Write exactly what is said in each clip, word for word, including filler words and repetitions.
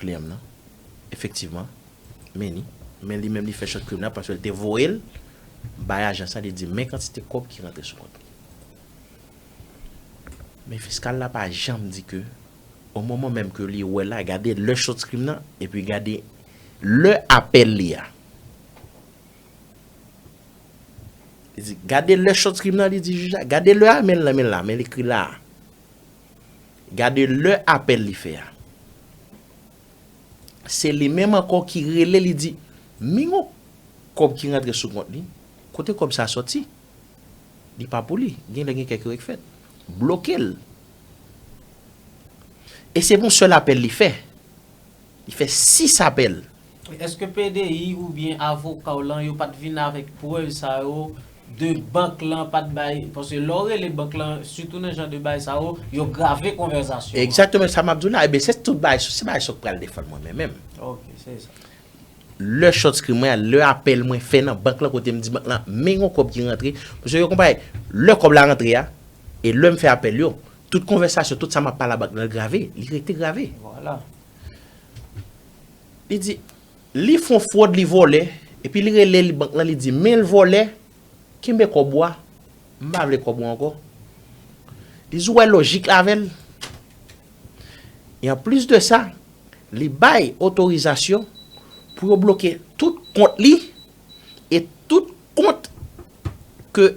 William nan, efektivman, men li, men li menm li fè short krim nan, paske l te voye l bay ajans la, li di men kantite kòb ki rantre sou kont li. Men fiskal la pa janm di ke, o moman menm ke li wè la, gade lè short krim nan, epi gade lè apèl li a. Li di, gade lè short krim nan, li di jij la, gade lè a, men l la, men l la, men l ekri la a. Gade lè apèl li fè a. Se li menm ankò ki rele, li di, men yon kòb ki rantre sou kont li, kote kòb sa sòti? Li pa pou li, gen lè gen kèk erè k fèt. Bloke l. E se pou yon sèl apèl li fè. Li fè sis apèl. Èske P D I oubyen avoka w lan, yo pa t vin avèk prèv sa yo de bank lan pa t bay, paske lè w rele bank lan, sitou nan jan de bagay sa yo, yo grave konvèsasyon an. Egzakteman sa m ap di w la. Ebyen, se tout bagay, se bagay sa w pral defann mwen menm menm. Ok, se sa. Lè short krim mwen, lè apèl mwen fè nan bank lan, kote m di bank lan, men yon kòb ki rantre, paske yo konpare, lè kòb la rantre a, e lè m fè apèl yo, tout konvèsasyon, tout sa m ap pale a bank lan, l grave, li rete grave. Vwala. Li di, li fè yon fwòd, li vòlè, epi li rele li bank lan, li di, men l vòlè, kenbe kòb ou a, m pa vle kòb ou ankò. Li di, ou wè lojik la avè l. E anplis de sa, li bay otorizasyon pou yo bloke tout kont li e tout kont ke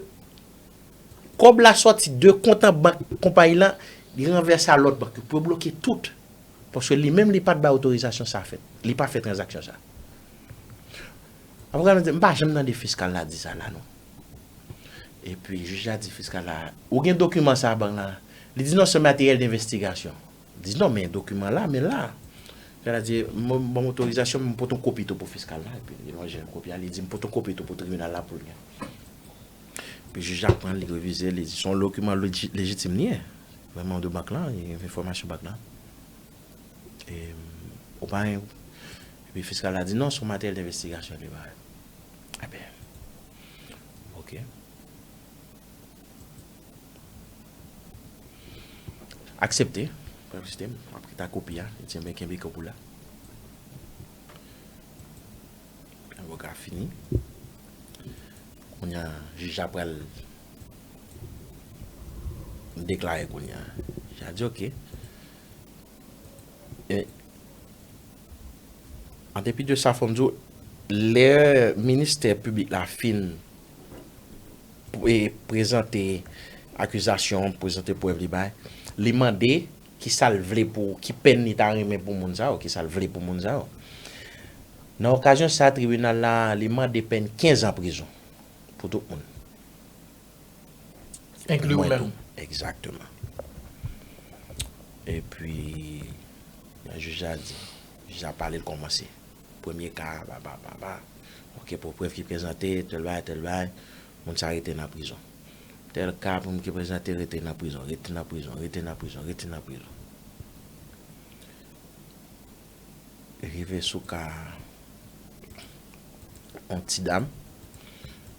kòb la sòti de kont an bank konpayi lan, li ranvèse a lòt bank yo pou yo bloke tout. Paske li menm, li pa t bay otorizasyon sa fèt. Li pa fè tranzaksyon sa. Avoka lan di, m pa janm tande fiskal la di sa la, non. Epi, jij la di fiskal la, ou gen dokiman sa a bank la? Li di, non, se materyèl denvestigasyon. Li di, non, men dokiman la, men la. Fiskal la di, m ban m otorizasyon, m pote yon kopi tou pou fiskal la. Epi, li lonje kopi a, li di, m pote yon kopi tou pou tribinal la pou l gen. Epi jij la pran l, li revize, li di, se yon dokiman leji-, lejitim li ye. Vrèman de bank lan, e enfòmasyon bank lan. E, ou pa gen, epi fiskal la di, non, se yon materyèl denvestigasyon li ba. Ebyen, ok. Aksepte, prèv sistèm, ap kite kopi a, li di, ebyen, kenbe kopi la. Avoka fini. Kounye a, jij la pral deklare kounye a. Jij la di, ok. E, an depi de sa, fò m di w, lè ministè piblik la fin e prezante akizasyon, prezante prèv li bay, li mande kisa l vle pou, ki pèn li ta renmen pou moun sa yo, kisa l vle pou moun sa yo. Nan okazyon sa, tribinal la, li mande pèn kenz an prizon pou tout moun. Enkli ou menm. Egzakteman. Epi, jan jij la di, jij la pale, l kòmanse. Premye ka, ba, ba, ba, ba. Ok, pou prèv ki prezante, tèl bagay, tèl bagay, moun sa rete nan prizon. Tèl ka pou moun ki prezante, rete nan prizon, rete nan prizon, rete nan prizon, rete nan prizon. Rive sou ka yon ti dam,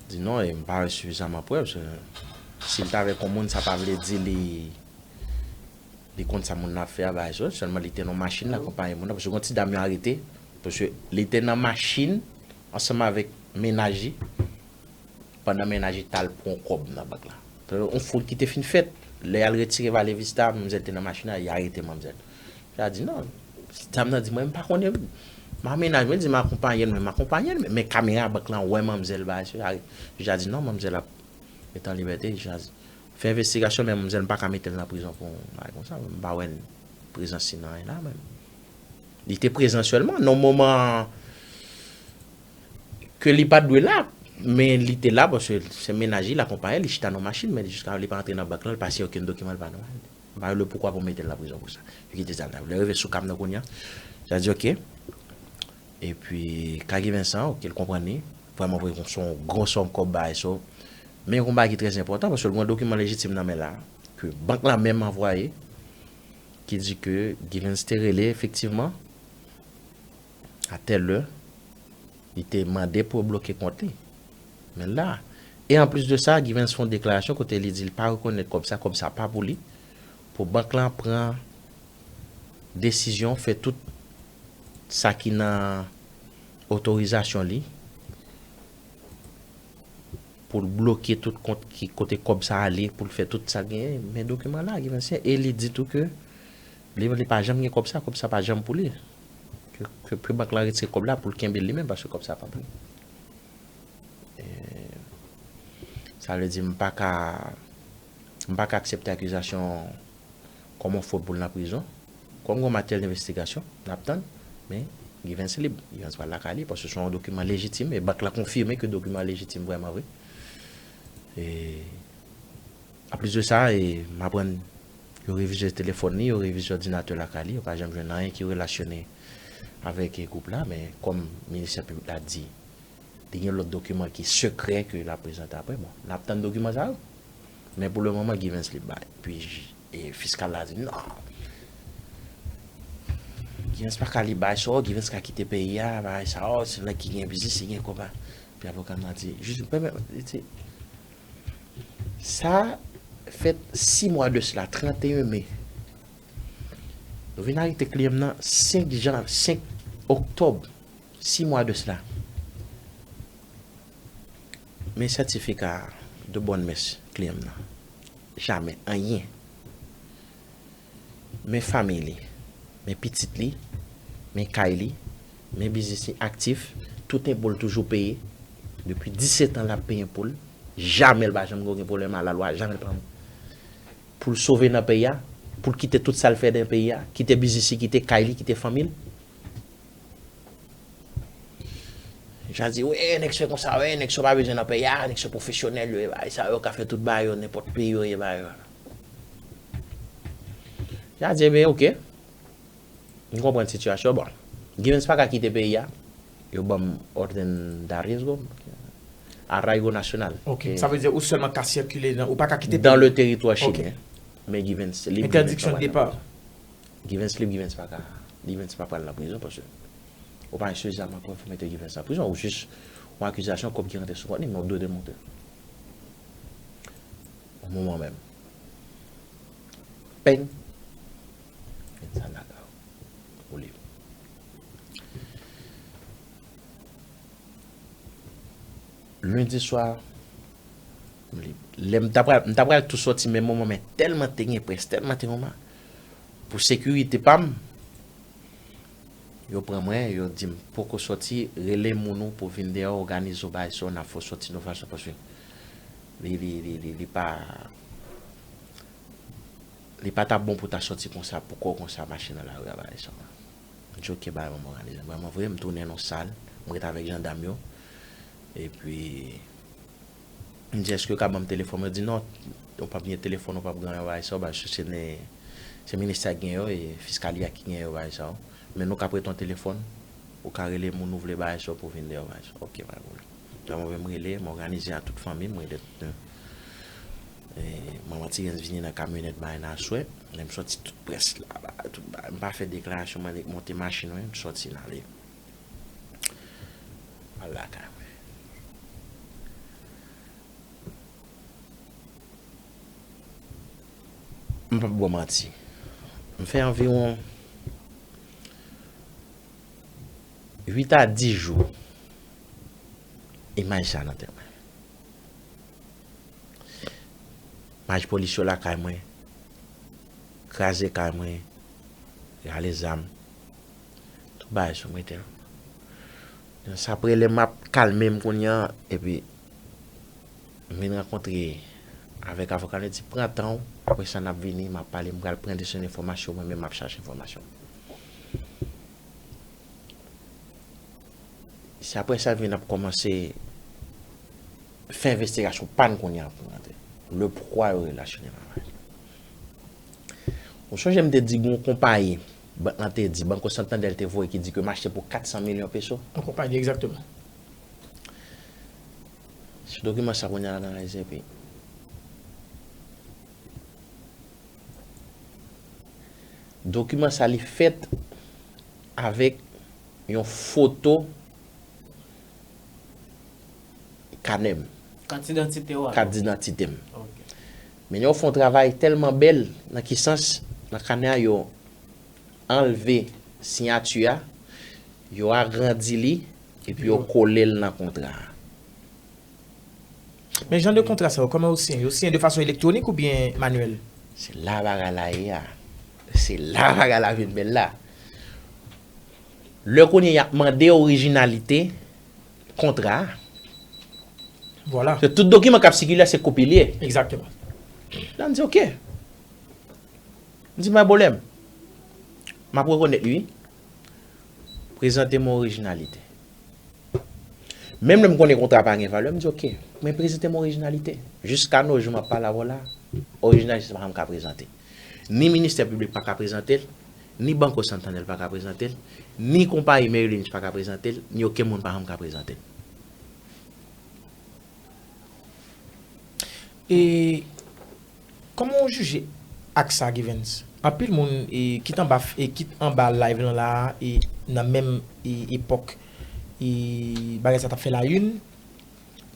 di non, e m pa wè sifizaman prèv. Se, si l t avèk yon moun, sa pa vle di li, li konn sa moun nan ap fè a, bagay sa, sèlman li te nan machin, l akonpaye moun nan. Paske yon ti dam yo arete, paske li te nan machin ansanm avèk mennaj li, pandan mennaj li t al pran kòb nan bank la. Yon fwod ki te fin fèt, lè y al retire Valle Vista, manmzèl te nan machin nan, y arete manmzèl. Li di non, dam nan di mwen, m pa konnen, m a mennaj mwen, li di m akonpaye l, men m akonpaye l, men, men kamera bank lan wè manmzèl bagay sa, li di non, manmzèl ap ret an libète, li di fè envestigasyon, men manmzèl m pa ka mete l nan prizon pou yon bagay konsa, m pa wè prezans li nan anyen la menm. Li te prezan sèlman, nan moman ke li pa t dwe la, men li te la, paske se mennaj li, l akonpaye l, li chita nan machin, men jiska li pa antre nan bank lan, li pa siyen okenn dokiman, li pa nan anyen. M pa wè le poukwa pou mete l nan prizon pou sa. Yo kite sa la. Lè rive sou ka m nan kounye a, sa di, ok. Epi, ka Guy Vincent, ok, l konprann li. Vrèman vre, se yon gwo sòm kòb bagay, so. Men yon bagay ki trè enpòtan, paske l gen yon dokiman lejitim nan men la, ke bank la menm anvwaye, ki di ke Givens te rele efektivman a tèl lè, li te mande pou yo bloke kont li. Men la, e anplis de sa, Givens fè yon deklarasyon kote li di li pa rekonèt kòb sa, kòb sa pa pou li, pou bank lan pran desizyon, fè tout sa ki nan otorizasyon li, pou l bloke tout kont ki kote kòb sa ale, pou l fè tout sa genyen, men dokiman la, Givenchy, e li di tou ke li, li pa janm gen kòb sa, kòb sa pa janm pou li. Ke, ke, ke bank la retire kòb la pou l kenbe l li menm, paske kòb sa pa pou li. E, sa vle di, m pa ka, m pa ka aksepte akizasyon kòm yon fot pou l nan prizon. Kòm gen yon matyèl envestigasyon, n ap tann, men Givens lib. Givens pral lakay li, paske se yon dokiman lejitim, e bank la konfime ke dokiman lejitim vrèman vre. E, anplis de sa, e, m aprann yo revize telefòn li, yo revize òdinatè lakay li, yo pa janm jwenn anyen ki relasyone avèk, e, gwoup la, men kòm ministè piblik la di, li gen lòt dokiman ki sekrè ke l ap prezante apre. Bon, n ap tann dokiman sa yo. Men pou le moman, Givens li bay. Epi, e, fiskal la di, non. Givens pa ka li bay sa, Givens ka kite peyi a, bay sa, o, se nèg ki gen biznis, li gen kòb. Epi avoka m nan di, jij, pèmèt, li di, sa fèt sis mwa de sila, trannteyen me. Nou vin arete kliyan m nan senk jan, senk oktòb, sis mwa de sila. Men sètifika de bòn mès kliyan m nan. Jamè, anyen. Men fanmi li, men pitit li, men kay li, men biznis li aktif, tout enpo l toujou peye. Depi disèt an l ap peye enpo l. Jamè l pa janm gen okenn pwoblèm a lalwa, jamè l pa pou l sove nan peyi a, pou l kite tout sa l fè nan peyi a, kite biznis li, kite kay li, kite fanmi l. Jan di, wi, nèg sa konsa, wi, nèg sa pa bezwen nan peyi a, nèg sa pwofesyonèl yo ye, bagay sa yo ka fè tout bagay yo, nenpòt peyi yo ye, bagay yo. Jan di, ebyen, oke. M konprann sitiyasyon, bon. Givens pa ka kite peyi a. Yo ban m orden de arriesgo, arraigo nacional. Ok, sa vle di ou sèlman ka sikile nan, ou pa ka kite peyi a. Dans le territoire chilien. Men Givens lib, Givens pa pral nan prizon. Givens lib, Givens pa ka, Givens pa pral nan prizon paske ou pa gen sifizaman prèv pou mete Givens nan prizon. Ou jis yon akizasyon kòb ki rantre sou kont li, men ou dwe demontre. Yon moman menm. Peng. Givens al lakay ou. Ou lib. Lendi swa, m lib. Lè m ta pral, m ta pral tou sòti menm moman, men tèlman te gen près, tèlman te yon ma-, pou sekirite pa m, yo pran mwen, yo di m poko sòti, rele moun ou pou vin deyò, òganize w bagay sa, n ap fè w sòti nan fason, paske li, li, li, li, li pa, li pa t ap bon pou ta sòti konsa, pou kò w konsa mache nan lari a, bagay sa. M di, oke, bay, ban m òganize. Vrèman vre, m tounen nan sal, m ret avèk jandam yo. Epi, m di, èske yo ka ban m telefòn? Yo di, non, ou p ap gen telefòn, ou p ap gen anyen, bagay sa, bagay sa, se ne-, se ministè a ki gen yo, e fiskali a ki gen yo, bagay sa. Men nou ka prete yon telefòn, ou ka rele moun ou vle, bagay sa, pou vin deyò, bagay sa. Oke, pa gen pwoblèm. Vrèman vre, m rele, m òganize a tout fanmi m, m rele tout, e, manman Tirens vini nan kamyonèt bagay nan aswè. Lè m sòti tout près la, bagay, tout bagay. M pa fè deklarasyon, m annik monte machin mwen, m sòti m ale. M al lakay mwen. M p ap ba w manti. M fè anviwon uit a dis jou, imaj sa nan tèt mwen. Imaj polis yo lakay mwen, kraze kay mwen, rale zam, tout bagay sou mwen tèt. Sa apre lè m ap kalme m kounye a, epi m vin rankontre avèk avoka m, li di, pran tan w, apre sa n ap vini, m ap pale, m pral pran de sèten enfòmasyon, mwen menm m ap chache enfòmasyon. Se apre sa vin ap kòmanse fè envestigasyon pa n kounye a pou n rantre. Le pwa yo relasyone nan bagay. Ou sonje m te di gen yon konpayi, bank lan te di, Banco Santander te voye ki di ke m achte pou kat san milyon peso? Yon konpayi, egzakteman. Se dokiman sa kounye a l analize, epi dokiman sa li fèt avèk yon foto kanè m. Kat idantite w a? Kat idantite m. Ok. Men yo fè yon travay tèlman bèl, nan ki sans, nan kanè a yo anlve siyati a, yo agrandi li, epi yo kole l nan kontra a. Men jan de kontra sa yo, kòman yo siyen? Yo siyen de fason elektwonik oubyen manyèl? Se la bagay la ye a. Se la bagay la vin bèl la. Lè kounye a y ap mande orijinalite kontra a. Vwala. Se tout dokiman k ap sikile a, se kopi li ye. Egzakteman. La, m di, "Oke." M di, "Pa gen pwoblèm. M ap rekonèt li, wi." Prezante m orijinalite. Menm lè m konnen kontra pa gen valè, m di, "Oke, men prezante m orijinalite." Jiska no jou m ap pale avè w la, orijinalite pa janm ka prezante. Ni Ministè Piblik pa ka prezante l, ni Banco Santander pa ka prezante l, ni konpayi Merrill Lynch pa ka prezante l, ni okenn moun pa janm ka prezante l. E kòman w jije ak sa, Givens? Anpil moun e, kit anba, e, kit anba live lan la, e, nan menm e, epòk e, bagay sa t ap fè layìn,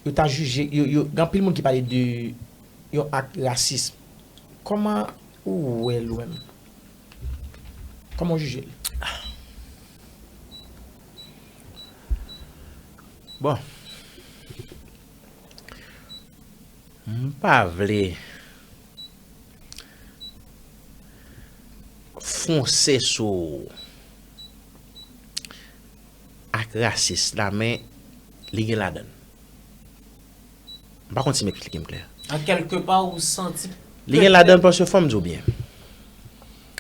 yo ta jije, yo, yo, gen anpil moun ki pale de yon ak rasis. Kòman ou wè l ou menm? Kòman w jije l? Bon. M pa vle fonse sou ak rasis la, men li gen ladan l. M pa konn si m eksplike m klè. An kèlke pa ou santi. Li gen ladan l paske fò m di w byen.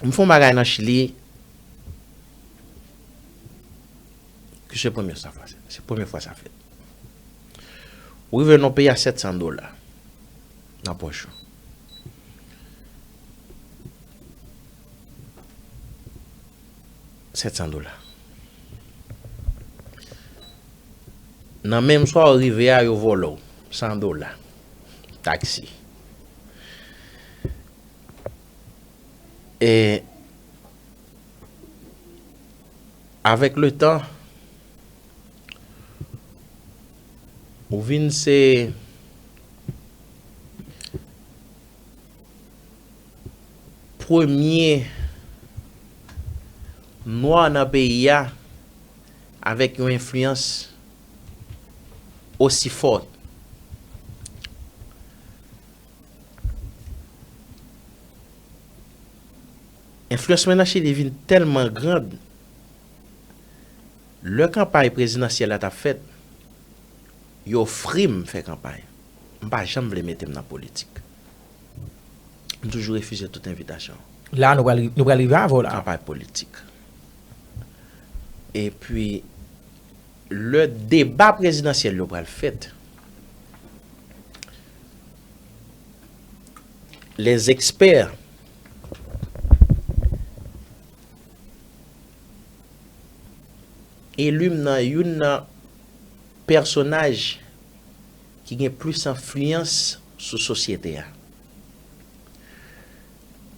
M fè yon bagay nan Chili ke se premye sa fwa, se premye fwa sa fèt. Ou rive nan peyi a sèt san dola nan pòch ou. Sèt san dola. Nan menm swa ou rive a, yo vòlè w san dola. Taksi. E avèk letan, ou vin se premye nwa nan peyi a avèk yon enfliyans osi fò. Enfliyans mwen nan Chili vin tèlman grand, lè kanpay prezidansyèl la t ap fèt, yo ofri m fè kanpay. M pa janm vle mete m nan politik. M toujou refize tout envitasyon. La, nou pral, nou pral rive avè w la. Kanpay politik. Epi, lè deba prezidansyèl yo pral fèt, les experts eli m nan youn nan pèsonaj ki gen plis enfliyans sou sosyete a.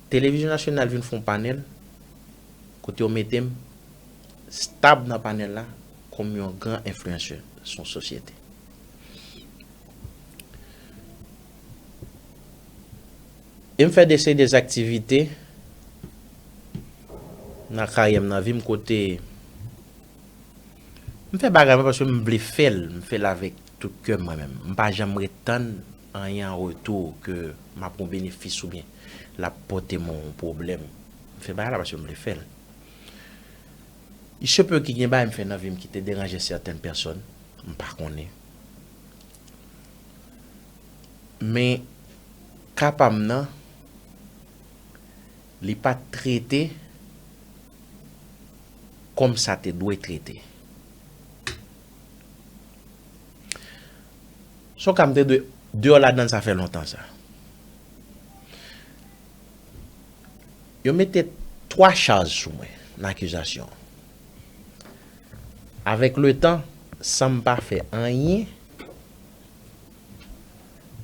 Televizyon Nasyonal vin fè yon panèl kote yo mete m stab nan panèl la kòm yon gran enfliyansè sou yon sosyete. E m fè de seri de aktivite nan karyè m, nan vi m, kote m fè bagay mwen paske m vle fè l, m fè l avèk tout kè mwen menm. M pa janm ret tann anyen an retou ke m ap gen yon benefis oubyen l ap pote m yon pwoblèm. M fè bagay la paske m vle fè l. Il se peut ki gen bagay m fè nan vi m ki te deranje sètèn pèsòn, m pa konnen. Men ka pa m nan, li pa t trete kòm sa te dwe trete. Se yon ka m te dwe deyò ladan l, sa fè lontan sa. Yo mete twa chaj sou mwen nan akizasyon. Avèk letan, san m pa fè anyen,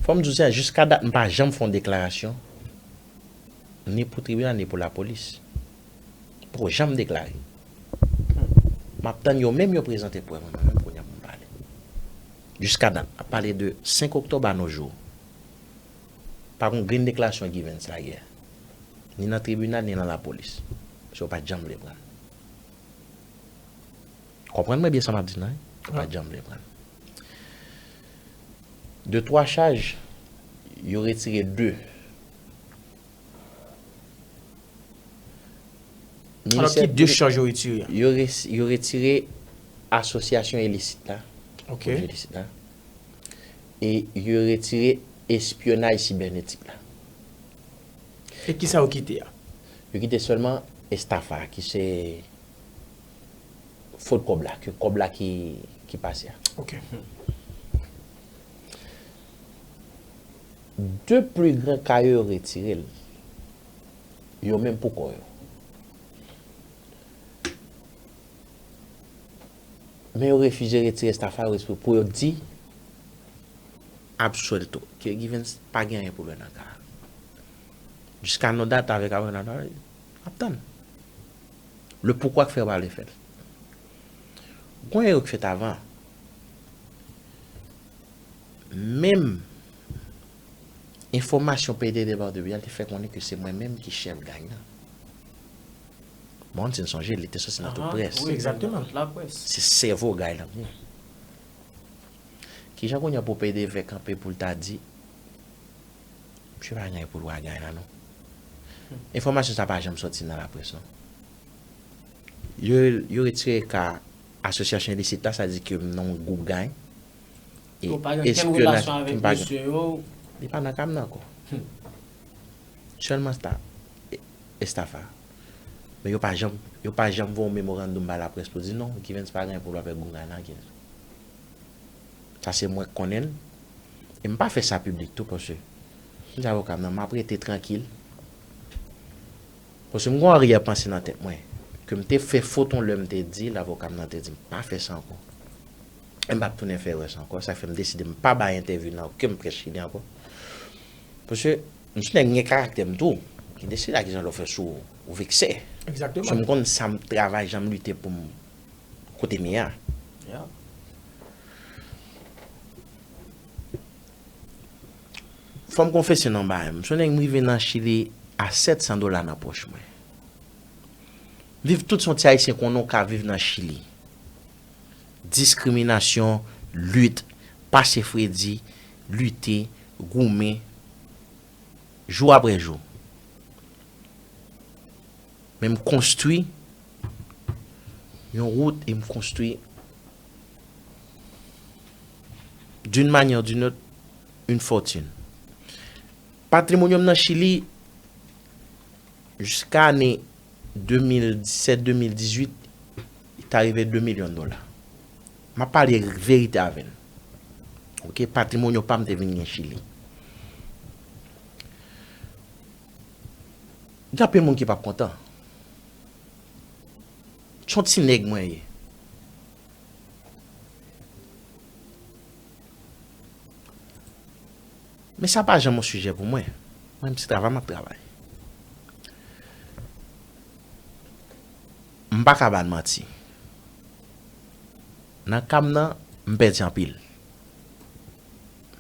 fò m di w sa, jiska dat, m pa janm fè yon deklarasyon, ni pou tribinal, ni pou lapolis. Poko janm deklare. M ap tann yo menm yo prezante prèv mwen, mwen menm kounye a pou m pale. Jiska dat, n ap pale de senk oktòb a no jou. Pa gen yon grenn deklarasyon Givens la yè. Ni nan tribinal, ni nan lapolis. Paske yo pa t janm vle pran l. Konprann mwen byen sa m ap di la, wi. Yo pa t janm vle pran l. De twa chaj, yo retire de. Alò, ki de chaj yo retire a? Yo res- yo retire asosyasyon ilisit la, Ok. Pwojè ilisit la, e yo retire espyonaj sibènetik la. E ki sa yo kite a? Yo kite sèlman estafa, ki se fot kòb la, ke kòb la ki, ki pase a. Ok. De pli gran ka yo, yo retire l. Yo menm pou kò yo. Men yo refize retire estafa yo espre pou yo di absuelto, ke Givens pa gen anyen pou l wè nan ka a. Jiska nou dat avèk avoka n ap tann. Le poukwa k fè yo pa vle fè l. Gon erè k fèt avan. Menm enfòmasyon P D de Barthe Bial te fè konnen ke se mwen menm ki chèf gang nan. Bon, si n sonje, li te sòti nan tout près. Egzakteman. Se sèvo gang lan li ye. Kijan kounye a pou P D vle kanpe pou l ta di, misye pa gen pou l wè gang lan non. Enfòmasyon sa pa janm sòti nan laprès non. Yo, yo retire ka asosyasyon ilisit la, sa di ke m nan yon gwoup gang. E espyonaj, m pa gen. Li pa nan ka m nan ankò. Sèlman sta, e, estafa. Men yo pa janm, yo pa janm voye yon memorandoum bay laprès pou di non, Givens pa gen pou l wè avèk gwoup gang lan. Sa se mwen k konnen l. E m pa fè sa piblik tou, paske m di avoka m nan, m ap rete trankil. Paske m gon aryè panse nan tèt mwen. Ke m te fè fot yon lè m te di l, avoka m nan te di m pa fè sa ankò. E m p ap tounen fè erè sa ankò. Sa k fè m deside m pa bay entèvyou nan okenn près Chili ankò. Paske m se nèg m gen karaktè m tou. Ki deside a kijan lè w fè sou ou vekse. Egzakteman. Paske m konn sa m travay, jan m lite pou m kote m ye a. Fò m konfese nan bagay. M se nèg m rive nan Chili a sèt san dola nan pòch mwen. Viv tout se yon ti ayisyen konnen w ka viv nan Chili. Diskriminasyon, lit, pase fredi, lite, goumen, jou apre jou. Men m konstwi yon wout e m konstwi d'une manière ou d'une autre une fortune. Patrimonyòm nan Chili, jiska ane de mil disèt, de mil dizuit, li ta rive de milyon dola. M ap pale verite avè n. Ok, patrimonyòm pa m te vin gen Chili. Gen anpil moun ki p ap kontan. Se yon ti nèg mwen ye. Men sa pa janm yon sijè pou mwen. Mwen, se travay m ap travay. M pa ka ba n manti. Nan ka m nan, m pèdi anpil.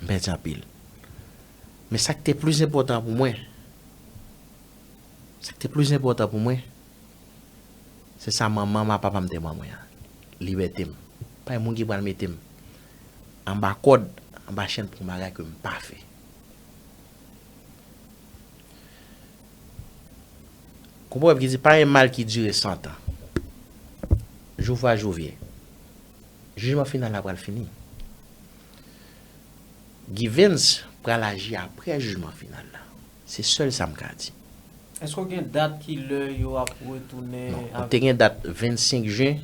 M pèdi anpil. Men sa k te plis enpòtan pou mwen, sa k te plis enpòtan pou mwen, se sa manman m ak papa m te ban mwen an. Libète m. Pa gen moun ki pral mete m anba kòd, anba chèn pou yon bagay ke m pa fè. Gon pwovèb ki di, pa gen mal ki dire san tan. Jou va, jou vyen. Jijman final la pral fini. Givens pral aji apre jijman final la. Se sèl sa m ka di. Èske w gen dat ki lè yo ap retounen? Non, ou te gen dat vennsenk jen,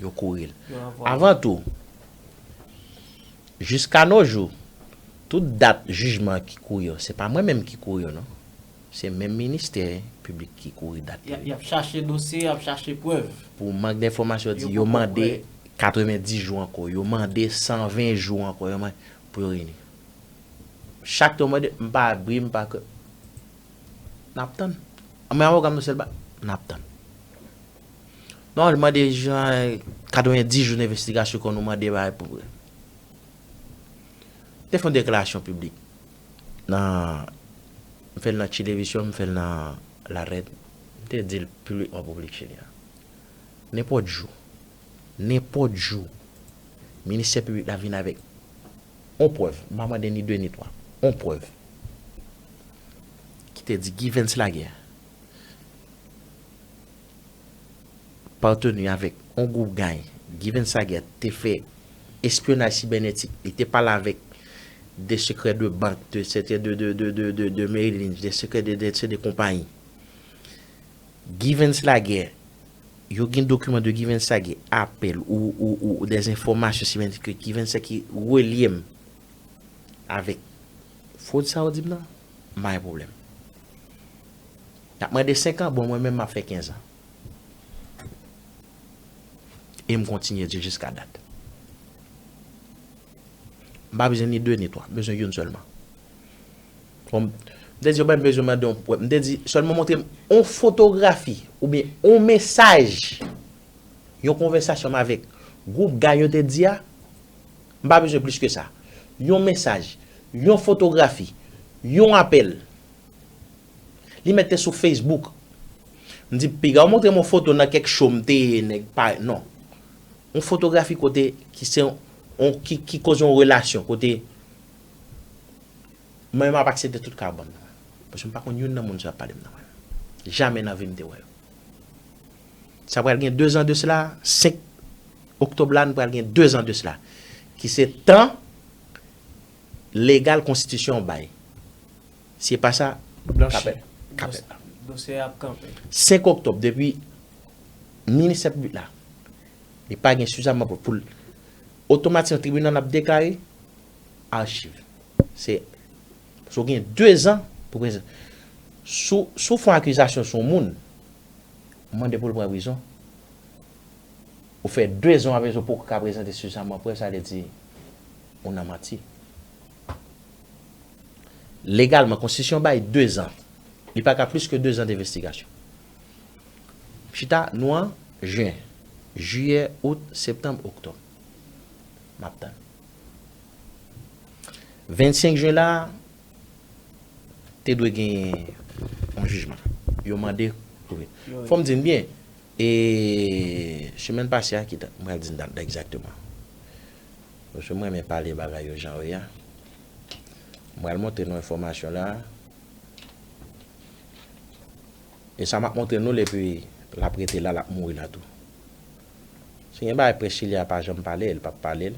yo kouri l. Avan tou, jiska no jou, tout dat jijman ki kouri yo, se pa mwen menm ki kouri yo, non. Se menm ministè piblik ki kouri dat yo. Y ap chache dosye, y ap chache prèv. Pou mank denfòmasyon, yo di yo mande katrevendis jou ankò, yo mande san ven jou ankò, yo mande pou yo reyini. Chak tan yo mande, m pa abri, m pa ke. N ap tann. Mwen avoka m nan sèl ba, n ap tann. Non, li mande jan katrevendis jou envestigasyon kon nou mande bagay pou vre. M te fè yon deklarasyon piblik. Nan, m fè l nan Chilevisión, m fè l nan Larèd. M te di l piblikman pou piblik chilyen an. Nenpòt jou, Nenpòt jou, ministè piblik la vin avèk on prèv, m pa mande ni de ni twa, on prèv ki te di Givens Laguerre pateni avèk on gwoup gang, Givens Laguerre te fè espyonaj sibènetik, li te pale avèk de sekrè de bank, de sekrè de, de, de, de, de, de Merrill Lynch, de sekrè de, de, de, de konpayi. Givens Laguerre, yo gen dokiman de Givens Laguerre, apèl ou, ou, ou, ou des enfòmasyon sibènetik ke Givens Laguerre ki relye m avèk fwod sa yo di m nan, m pa gen pwoblèm. Y ap mande senk an, bon, mwen menm m ap fè kenz an. E m kontinye di jiska dat. M pa bezwen ni de ni twa, m bezwen youn sèlman. Bon, m te di yo pa bezwen mande yon prèv. M te di sèlman montre m yon fotografi oubyen yon mesaj, yon konvèsasyon m avèk gwoup gang yo te di a. M pa bezwen plis ke sa. Yon mesaj, yon fotografi, yon apèl. Li mèt te sou Facebook. M di, piga w montre m yon foto nan kèk show m te ye, nèg pa, non. Yon fotografi kote ki se yon, ki, ki koze yon relasyon, kote mwen, m ap aksepte tout ka yo ban m nan. Paske m pa konn youn nan moun sa yo ap pale m nan, mwen. Jamè nan vi m te wè yo. Sa pral gen de zan de sela, senk oktòb la, nou pral gen de zan de sela. Ki se tan legal konstitisyon an bay. Si e pa sa, blanchi. Kapèt, kapèt. Dosye a ap kanpe. Senk oktòb, depi ministè piblik la, li pa gen sifizamman prèv pou l, otomatikman tribinal ap deklare achiv. Se, so gen de zan pou prezan. Sou, sou fon akizasyon sou moun, ou mande pou l pran prizon, ou fè de zan avè yo poko ka prezante sifizamman prèv, sa vle di ou nan manti. Legalman, konstitisyon bay de zan. Li pa ka plis ke de zan denvestigasyon. Chita, nou an jen, jiyè, out, septanm, oktòb. M ap tann. Vennsenk jen la, te dwe gen yon jijman. Yo mande pou vin. Fò m di n byen, e semèn pase a, ki dat, m pral di n dat la egzakteman. Paske mwen renmen pale bagay yo jan yo ye a. M pral montre nou enfòmasyon la. E sa m ap montre nou l, epi l ap rete la, l ap mouri la tou. Si gen bagay près Chili a pa janm pale, l p ap pale l.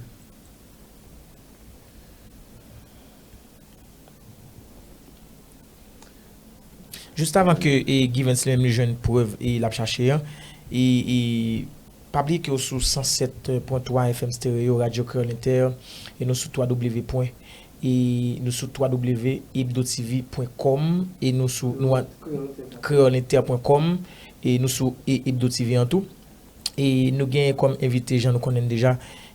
Jis avan ke e, Givens li menm li jwenn prèv e, l ap chache an, e, e, pa bliye ke w sou san sèt pwen twa F M Stereo, Radyo Kreyòl Entè, e nou sou twa W pwen, e nou sou twa W hebdotv pwen kòm, e nou sou, nou an, kreyòl entè pwen kòm, e nou sou e, Hebdo T V an tou. E nou gen kòm envite, jan nou konnen l deja,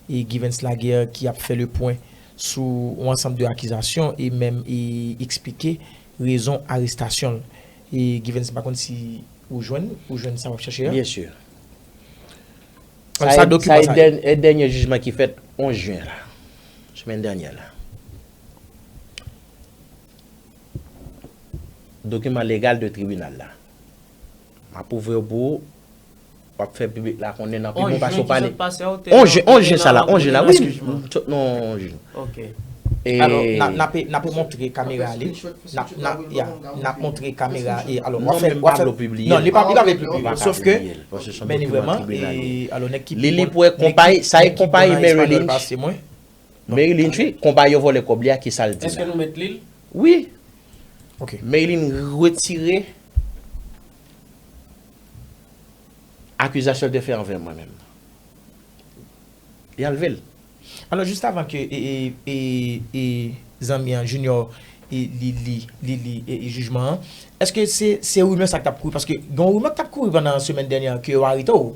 e Givens Laguerre ki ap fè le pwen sou yon ansanm de akizasyon e menm e eksplike rezon arestasyon l. E Givens, m pa konn si ou jwenn, ou jwenn sa w ap chache a? Byen si. Sa e, sa e dèn-, e dènye jijman ki fèt onz jen la, semèn dènyè la. Dokiman legal de tribinal la. M ap ouvri yo pou ou. W ap fè piblik la konnen nan pi bon fason pale. Onz jen sa la, onz jen la, wi. Non, onz jen. Ok. Alò, n a, n ape, n ape montre kamera li. N a, n a, ya, n ap montre kamera e alò, w ap fè, w ap fè, non, li pa, li pa vle pibliye. Sof ke, men li vrèman, e alò, nèg ki pi bon, nèg ki bon nan espanyòl pase mwen. Merlin, wi, konpayi yo vòlè kòb li a, ki sa l di la? Èske nou met li l? Wi. Ok. Merlin retire akizasyon l te fè anvè mwen menm. Li anlve l. Alò, jis avan ke, e, e, e, e, zanmi an, Junior, e, li, li, li, li, e, e, jijman an, èske se, se rimè sa k t ap kouri? Paske gen yon rimè k t ap kouri pandan semèn dènyè an ke yo arete w.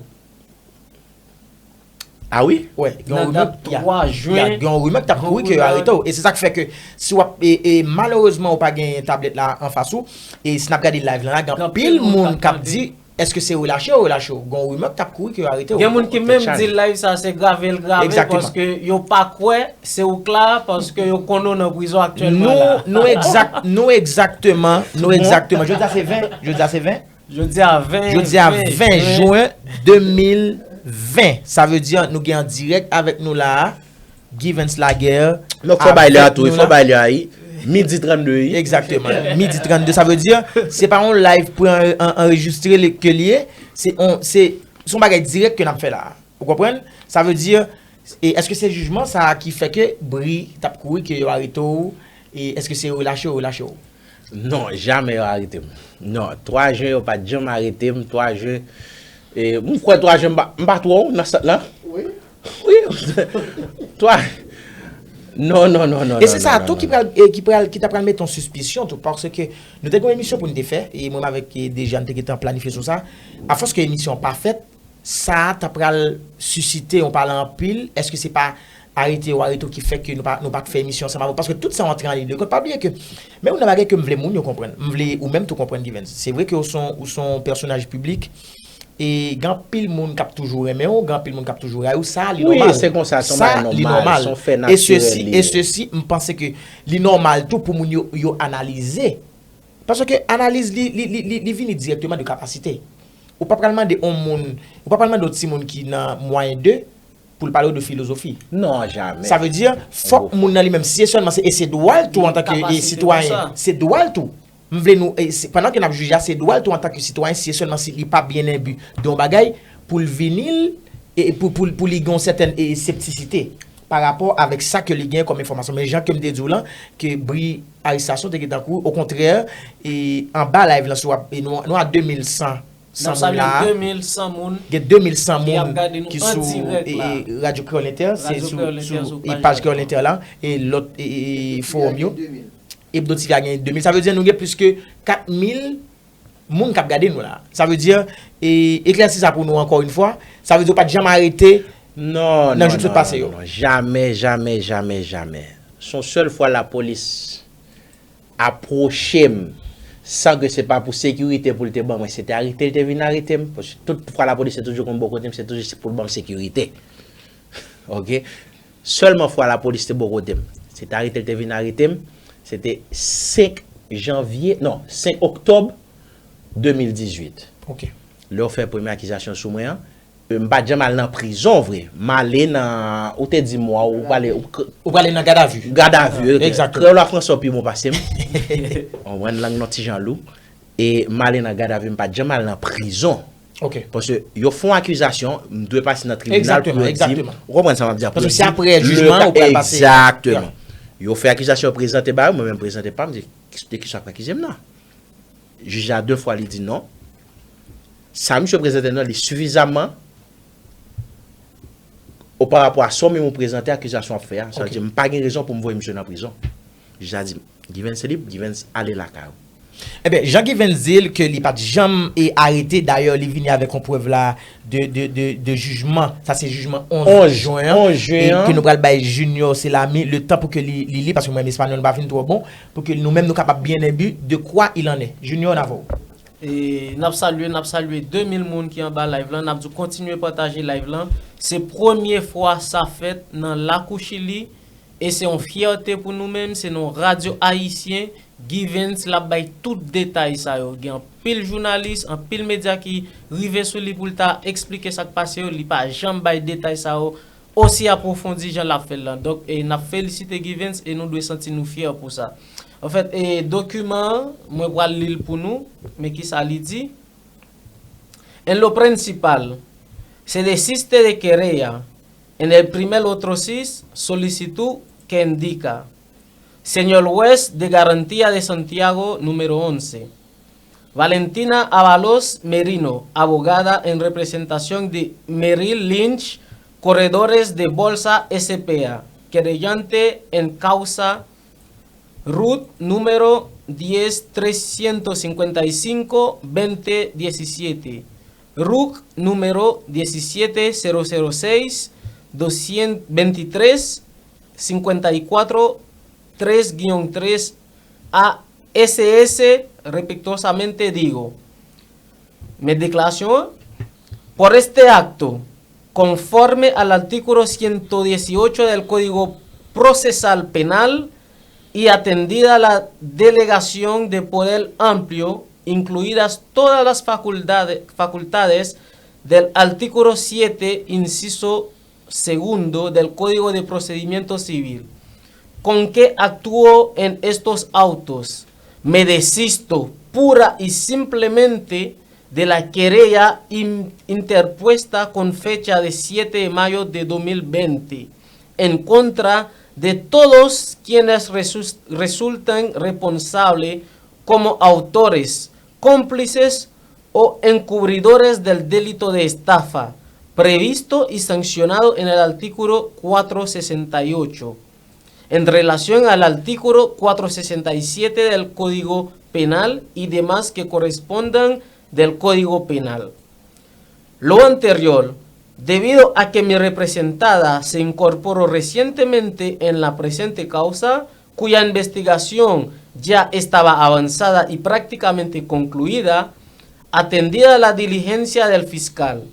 A wi? Wè, gen yon rimè, ya, ya, gen yon rimè k t ap kouri ke yo arete w. E se sa k fè ke si w ap, e, e, malerezman, ou pa gen tablèt la anfas ou, e si n ap gade live lan la, gen anpil moun k ap di, èske se relache yo relache w? Gen yon rimè k t ap kouri ke yo arete w. Gen moun ki menm di live sa se grave l grave paske yo pa kwè se ou k la, paske yo konnen w nan prizon aktyèlman la. Nou, nou egzak-, nou egzakteman, nou egzakteman. Jodi a se ven, jodi a se ven. Jodi a ven, jodi a ven jen de mil ven. Sa vle di nou gen an dirèk avèk nou la a, Givens Laguerre. Non, fò bay lè a tou, fò bay lè a, wi. Midi trannde, wi. Egzakteman. Midi trannde, sa vle di, se pa yon live pou an- an- anrejistre li- ke li ye, se on- se se yon bagay dirèk ke n ap fè la a. Ou konprann? Sa vle di, e èske se jijman sa a ki fè ke Bri t ap kouri, ke yo arete w, e èske se yo relache w, yo relache w? Non, jamè yo arete m. Non, twa jen yo pa t janm arete m, twa jen, e, m kwè twa jen m pa, m pa twò nan sant lan. Wi. Wi. Twa. Non, non, non, non. E se sa tou ki pral, e ki pral, ki ta pral mete yon sispisyon tou, paske nou te gen yon emisyon pou n te fè, e mwen avèk, e, Deja n te gentan planifye sou sa. Afòs ke emisyon an pa fèt, sa ta pral sisite yon pale anpil. Èske se pa arete yo arete w ki fè ke nou pa, nou pa t fè emisyon ansanm avè w? Paske tout sa w antre an liy de kont. Pa bliye ke, men youn nan bagay ke m vle moun yo konprann. M vle ou menm tou konprann, Givens. Se vre ke ou se yon, ou se yon pèsonaj piblik, e gen anpil moun k ap toujou renmen w, gen anpil moun k ap toujou rayi w. Sa, li nòmal. Wi, se konsa, se yon bagay nòmal, se yon fè natirèl li ye. E sesi, e sesi, m panse ke li nòmal tou pou moun yo, yo analize. Paske analiz li, li, li, li, li vini dirèkteman de kapasite. Ou pa pral mande yon moun, ou pa pral mande yon timoun ki nan mwayen de pou l pale w de filozofi. Non, jamè. Sa vle di, fòk moun nan li menm, si e sèlman se, e se dwa l tou antanke, e, sitwayen, se dwa l tou. M vle nou, e, se- pandan ke n ap jije a, se dwa l tou antanke sitwayen, si e sèlman si li pa byen enbi de yon bagay, pou l vini l, e, pou, pou, pou li gen yon sètèn, e, septisite pa rapò avèk sa ke li gen kòm enfòmasyon. Men jan ke m te di w lan, ke bri arestasyon te gentan kouri, okontrè, e, anba live lan, si w ap, e, nou, nou a de mil san, san moun la a. Gen de mil san moun ki sou, e, e, Radyo Kreyòl Entè, se sou, sou, e, paj Kreyòl Entè la, e lòt, e, e, e, fowòm yo. Ebdo T V a gen de mil. Sa vle di nou gen plis ke kat mil moun k ap gade nou la. Sa vle di, e, eklèsi sa pou nou ankò yon fwa. Sa vle di w pa t janm arete nan jou k sot pase yo. Non, non, non, non. Jamè, jamè, jamè, jamè. Se yon sèl fwa lapolis apwoche m san ke se pa pou sekirite pou l te ban mwen. Se te arete l te vin arete m. Paske tout fwa lapolis te toujou konn bò kote m, se toujou se pou l ban m sekirite. Oke? Sèlman fwa lapolis te bò kote m, se te arete l te vin arete m, se te senk janvye, non, senk oktòb de mil dizuit. Oke. Lè yo fè premye akizasyon sou mwen an, e, m pa t janm al nan prizon vre. M ale nan, ou te di m, ou prale, ou k- Ou prale nan gadavi. Gadavi, oke. Egzakteman. Kreyòl a franse w pi bon pase m. Ou konprann lang nan ti jan lou. E m ale nan gadavi, m pa t janm al nan prizon. Oke. Paske yo fè yon akizasyon, m dwe pase nan tribinal pou yo di m. Egzakteman. Ou konprann sa m ap di a? Pou yo Paske di se aprè jijman an ou pral pase. Egzakteman. Yo fè akizasyon, yo prezante ba yo, mwen menm m prezante pa m, m di, de kisa w ap akize m nan? Jij la de fwa li di non. Sa misye prezante nan li sifizaman oparapò a sa w menm ou prezante akizasyon w ap fè a. Sa vle di m pa gen rezon pou m voye misye nan prizon. Jij la di m, Givens se lib, Givens ale lakay ou. Ebyen, jan Givens di l ke li pa t janm e arete, dayè li vini avèk yon prèv la de, de, de, de jijman. Sa se jijman onz jen an. Ke nou pral bay Junior Selami letan pou ke li, li li, paske mwen menm espanyòl m pa fin twò bon, pou ke nou menm nou kapab byen enbi de kwa il en est. Junior, n avè w. E n ap salye, n ap salye de mil moun ki anba live lan. N ap di w kontinye pataje live lan. Se premye fwa sa fèt nan lakou Chili. E se yon fyète pou nou menm. Se nan radyo ayisyen. Givens l ap bay tout detay sa yo. Gen anpil jounalis, anpil medya ki rive sou li pou l ta eksplike sa k pase yo. Li pa janm bay detay sa yo osi apwofondi jan l ap fè l lan. Donk, e, n ap felisite Givens e nou dwe santi nou fyè pou sa. Anfèt, e, dokiman an, mwen pral li l pou nou, men kisa li di. En lo principal, se desiste de querella en el primer otro sis solicitud que indica, Señor Juez de Garantía de Santiago número once. Valentina Avalos Merino, abogada en representación de Merrill Lynch, Corredores de Bolsa S P A, querellante en causa R U C número diez trescientos cincuenta y cinco veinte diecisiete, R U C número diecisiete cero cero seis veintitrés cincuenta y cuatro tres guion tres A S S, respetuosamente digo. Me declaración por este acto, conforme al artículo ciento dieciocho del Código Procesal Penal y atendida la delegación de poder amplio, incluidas todas las facultades, facultades del artículo siete, inciso segundo del Código de Procedimiento Civil, con que actúo en estos autos. Me desisto pura y simplemente de la querella in- interpuesta con fecha de siete de mayo de dos mil veinte en contra de todos quienes resus- resultan responsables como autores, cómplices o encubridores del delito de estafa previsto y sancionado en el artículo cuatrocientos sesenta y ocho, en relación al artículo cuatrocientos sesenta y siete del Código Penal y demás que correspondan del Código Penal. Lo anterior, debido a que mi representada se incorporó recientemente en la presente causa, cuya investigación ya estaba avanzada y prácticamente concluida, atendida la diligencia del fiscal.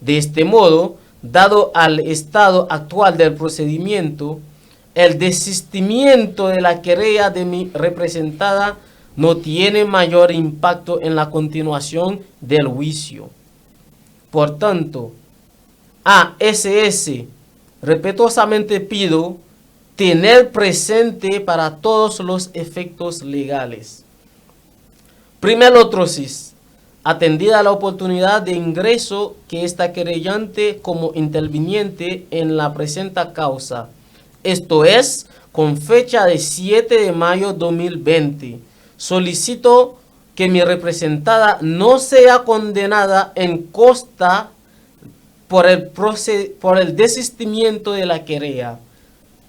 De este modo, dado al estado actual del procedimiento, el desistimiento de la querella de mi representada no tiene mayor impacto en la continuación del juicio. Por tanto, a S S respetuosamente pido tener presente para todos los efectos legales. Primer otro sis, atendida la oportunidad de ingreso que esta querellante como interviniente en la presenta causa, esto es, con fecha de siete de mayo dos mil veinte, solicito que mi representada no sea condenada en costa por el, proce- por el desistimiento de la querella.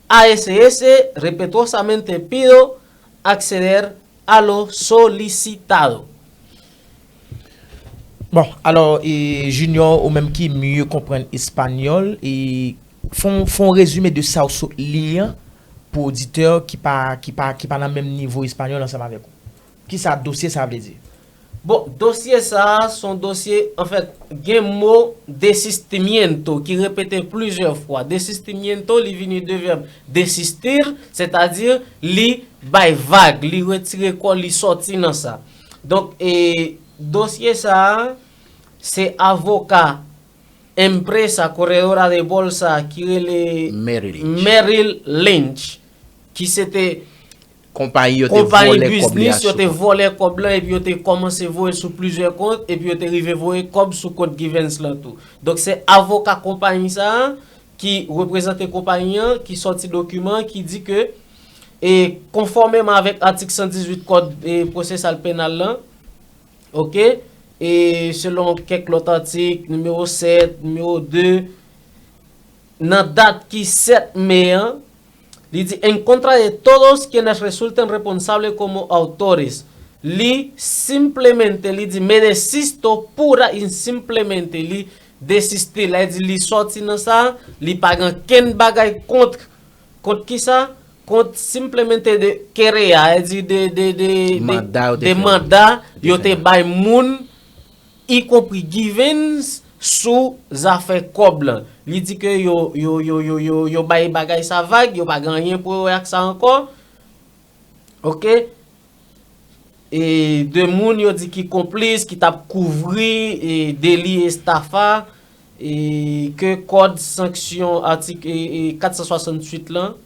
A S S respetuosamente pido acceder a lo solicitado. Bon, alò, e, Junior, ou menm ki mye konprann espanyòl, e, fè yon, fè yon rezime de sa w sot li an pou oditè ki pa, ki pa, ki pa nan menm nivo espanyòl ansanm avèk ou. Kisa dosye sa a vle di? Bon, dosye sa a se yon dosye, anfèt, gen mo desistimiento ki repete plizyè fwa. Desistimiento, li vini de vèb desistir, sètadi li bay vag, li retire kò, li sòti nan sa. Donk, e, dosye sa a, se avoka empresa corredora de bolsa ki rele Merrill Lynch. Merrill Lynch, ki se te Konpayi yo te vòlè kòb li a. Biznis yo te vòlè kòb lan epi yo te kòmanse voye sou plizyè kont epi yo te rive voye kòb sou kont Givens lan tou. Donk se avoka konpayi sa a ki reprezante konpayi an ki sòti dokiman ki di ke e konfòmeman avèk atik san dizuit kòd e pwosesal penal lan, oke, e selon kèk lòt atik, nimewo sèt, nimewo de, nan dat ki sèt me an, li di, en contra de todos quienes resulten responsables como autores. Li simplemente, li di, me desisto pura y simplemente, li desiste, la di li sòti nan sa, li pa gen kenn bagay kont, kont ki sa? Kont simplemente de querella, la di de, de, de, de, Manda yo te de fè. Manda yo te bay moun, y compris Givens, sou zafè kòb lan. Li di ke yo, yo, yo, yo, yo, yo bay bagay sa vag, yo pa gen anyen pou yo wè ak sa ankò. Oke? E de moun yo di ki konplis, ki t ap kouvri e deli estafa, e ke kòd sanksyon atik e, e kat san swasanntuit lan,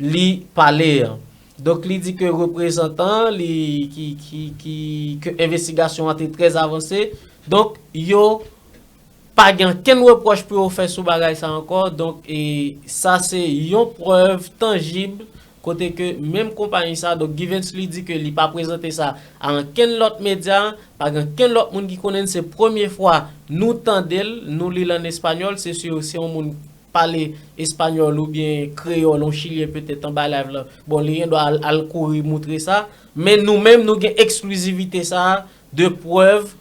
li pale an. Donk li di ke reprezantan li ki, ki, ki, ke envestigasyon an te trè avanse. Donk yo pa gen ankenn repwòch pou yo fè sou bagay sa ankò. Donk e sa se yon prèv tanjib kote ke menm konpayi sa, donk Givens li di ke li pa prezante sa a ankenn lòt medya, pa gen ankenn lòt moun ki konnen l, se premye fwa nou tande l, nou li l an espanyòl, se si se yon moun pale espanyòl oubyen kreyòl, yon chilyen petèt anba live lan. Bon, li gen dwa al, al kouri moutre sa, men nou menm nou gen eksklizivite sa a de prèv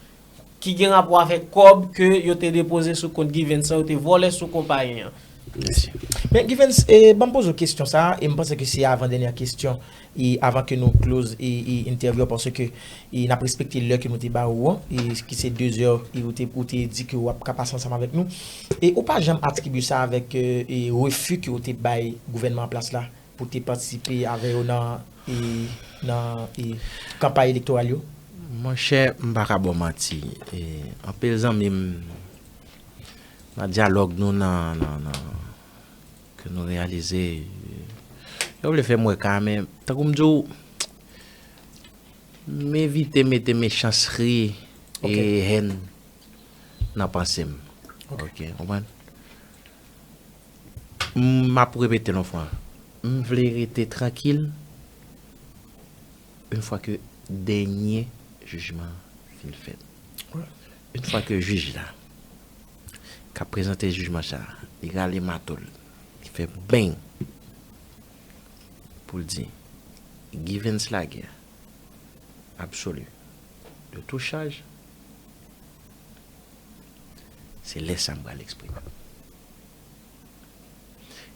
ki gen rapò avèk kòb ke yo te depoze sou kont Givens lan, yo te vòlè sou konpayi an. Mèsi. Men Givens, e, ban m poze w kesyon sa a, e m panse ke se avan dènyè kesyon, e avan ke nou close e, e interview an, paske e n ap respekte lè ke nou te ba ou an, e ki se de zè, e ou te, ou te di ke w ap ka pase ansanm avèk nou. E ou pa janm atribye sa avèk e, e refi ke w te bay gouvènman an plas la pou te patisipe avè yo nan e, nan e, kanpay elektoral yo? Monchè, m pa ka ba w manti. E, anpil zanmi m nan dyalòg nou, nan, nan, nan, ke nou reyalize, yo vle fè m wè ka, men tankou m di w, m evite mete mechansri e hèn nan panse m. Ok, konprann? M ap repete l yon fwa. M vle rete trankil yon fwa ke dènye jijman an fin fèt. Yon fwa ke jij la k ap prezante jijman sa, li rale mato l, li fè beng pou l di Givens Laguerre absolu de tout charge, se lè sa m pral eksprime m.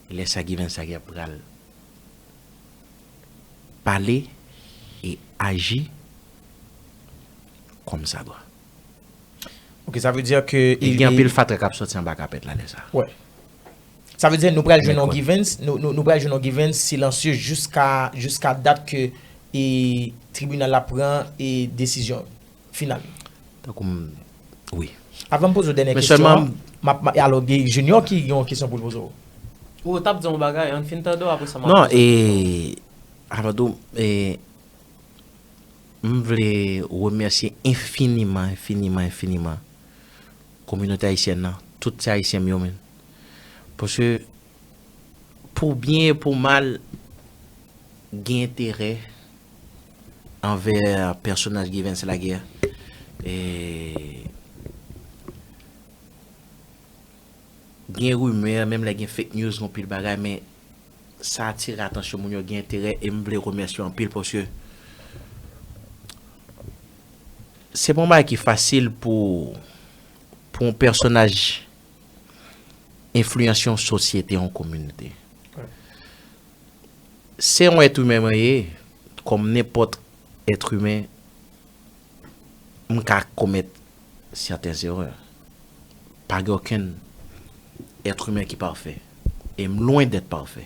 E lè sa Givens Laguerre pral pale e aji kòmsadwa. Ok, sa vle di ke... E gen anpil fatra k ap sòti anba kapèt la lè sa. Wè. Sa vle di nou pral jwenn yon Givens, nou, nou, nou pral jwenn yon Givens silansye jiska, jiska dat ke e tribinal la pran e desizyon final. Tankou m, wi. Avan m poze w dènye kesyon an, m ap, m ap, alò, gen Junior ki gen yon kesyon pou l poze w. Ou t ap di yon bagay, ann fin tande w, apre sa m ap poze w. Non, e, avan tou, e, m vle remèsye enfiniman, enfiniman, enfiniman kominote ayisyèn nan, tout ti Ayisyen m yo, menm. Paske, pou byen e pou mal, gen enterè anvè pèsonaj Givens Laguerre. E, gen rimè, menm lè gen fake news, gen anpil bagay, men sa atire atansyon moun yo, gen enterè, e m vle remèsye w anpil paske se pa yon bagay ki fasil pou, pou yon pèsonaj enfliyanse yon sosyete, yon kominote. Se yon èt imen mwen ye, kòm nenpòt èt imen, m ka komèt sèten erè. Pa gen okenn èt imen ki pafè. E m lwen dèt pafè.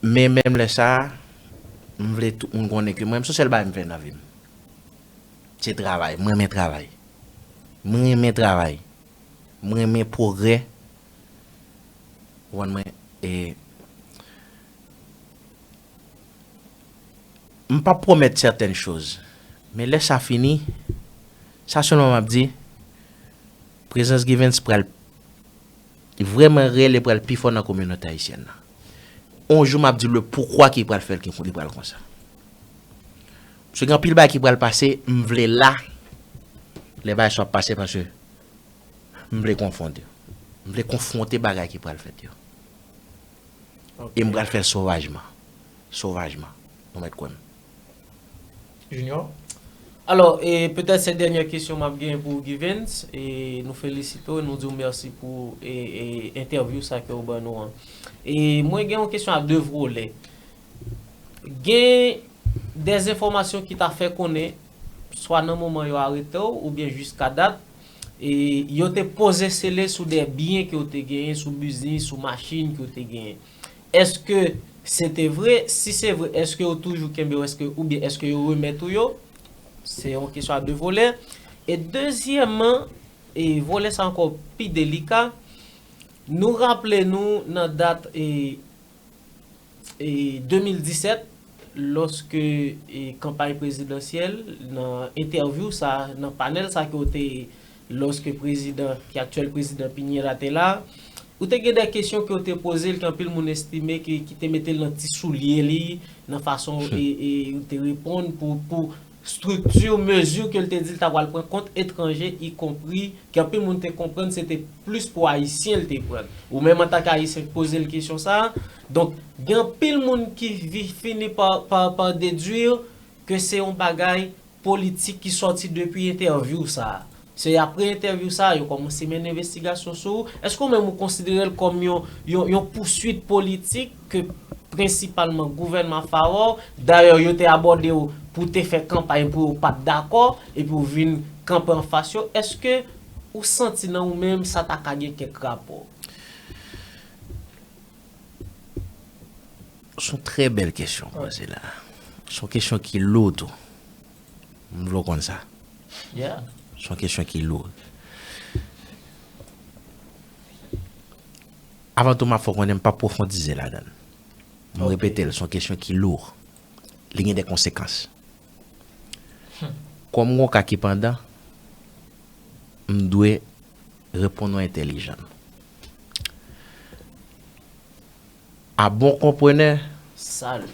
Men menm lè sa a, m vle tout moun konnen ke mwen, m se yon sèl bagay m fè nan vi m. Se travay. M renmen travay. M renmen travay. M renmen pwogrè. Ou konprann mwen? E m p ap pwomèt sèten choz. Men lè sa fini, sa sèlman m ap di, prezans Givens pral vrèman reyèl e pral pi fò nan kominote ayisyèn nan. On jou m ap di w le poukwa ki pral fè l ki li pral konsa. Paske gen anpil bagay ki pral pase, m vle la lè bagay sa ap pase paske m vle konfwonte. M vle konfwonte bagay ki pral fèt yo. E m pral fè l sovajman. Sovajman. Nou mèt kwè m. Junior? Alò, e petèt se dènye kesyon m ap genyen pou ou, Givens. E nou felisite w, nou di w mèsi pou e, e, entèvyou sa ke w ban nou an. E mwen gen yon kesyon a de volè. Gen dèzenfòmasyon ki ta fè konnen, swa nan moman yo arete w oubyen jiska dat, e yo te poze sele sou de byen ke w te genyen, sou biznis, sou machin ke w te genyen. Èske se te vre? Si se vre, èske yo toujou kenbe w, èske, oubyen èske yo remèt ou yo? Se yon kesyon a de volè. E dezyèmman, e volè sa ankò pi delika, nou raple nou nan dat e, e de mil disèt, lòske e kanpay prezidansyèl, nan entèvyou sa, nan panèl sa ke w te, lòske prezidan, ki aktyèl prezidan Piñera te la, ou te gen de kesyon ke w te poze l, ke anpil moun estime ke, ki te mete l nan ti soulye li, nan fason e, e ou te reponn pou, pou estrikti, mezi ke l te di l ta pral pran kont etranje, ikonpri ke anpil moun te konprann se te plis pou Ayisyen l te pran. Ou menm antanke Ayisyen k poze l kesyon sa a. Donk, gen anpil moun ki vi, fini pa, pa, pa dedwi ke se yon bagay politik ki sòti depi entèvyou sa a. Se apre entèvyou sa a, yo kòmanse mennen envestigasyon sou ou. Èske ou menm ou konsidere l kòm yon, yon, yon pouswit politik ke prensipalman gouvènman Faure, dayè yo te abòde w pou te fè kanpay pou yo pa t dakò, epi w vin kanpe anfas yo, èske ou santi nan ou menm sa ta ka gen kèk rapò? Se yon trè bèl kesyon ou poze la. Se yon kesyon ki lou tou. M vle w konn sa. Se yon kesyon ki lou. Avan tou, m ap fè w konnen m p ap pwofondize ladan l. M repete l, se yon kesyon ki lou. Li gen de konsekans. Kòm m gen yon ka ki pandan, m dwe reponn ou entèlijan. À bon compreneur, salut,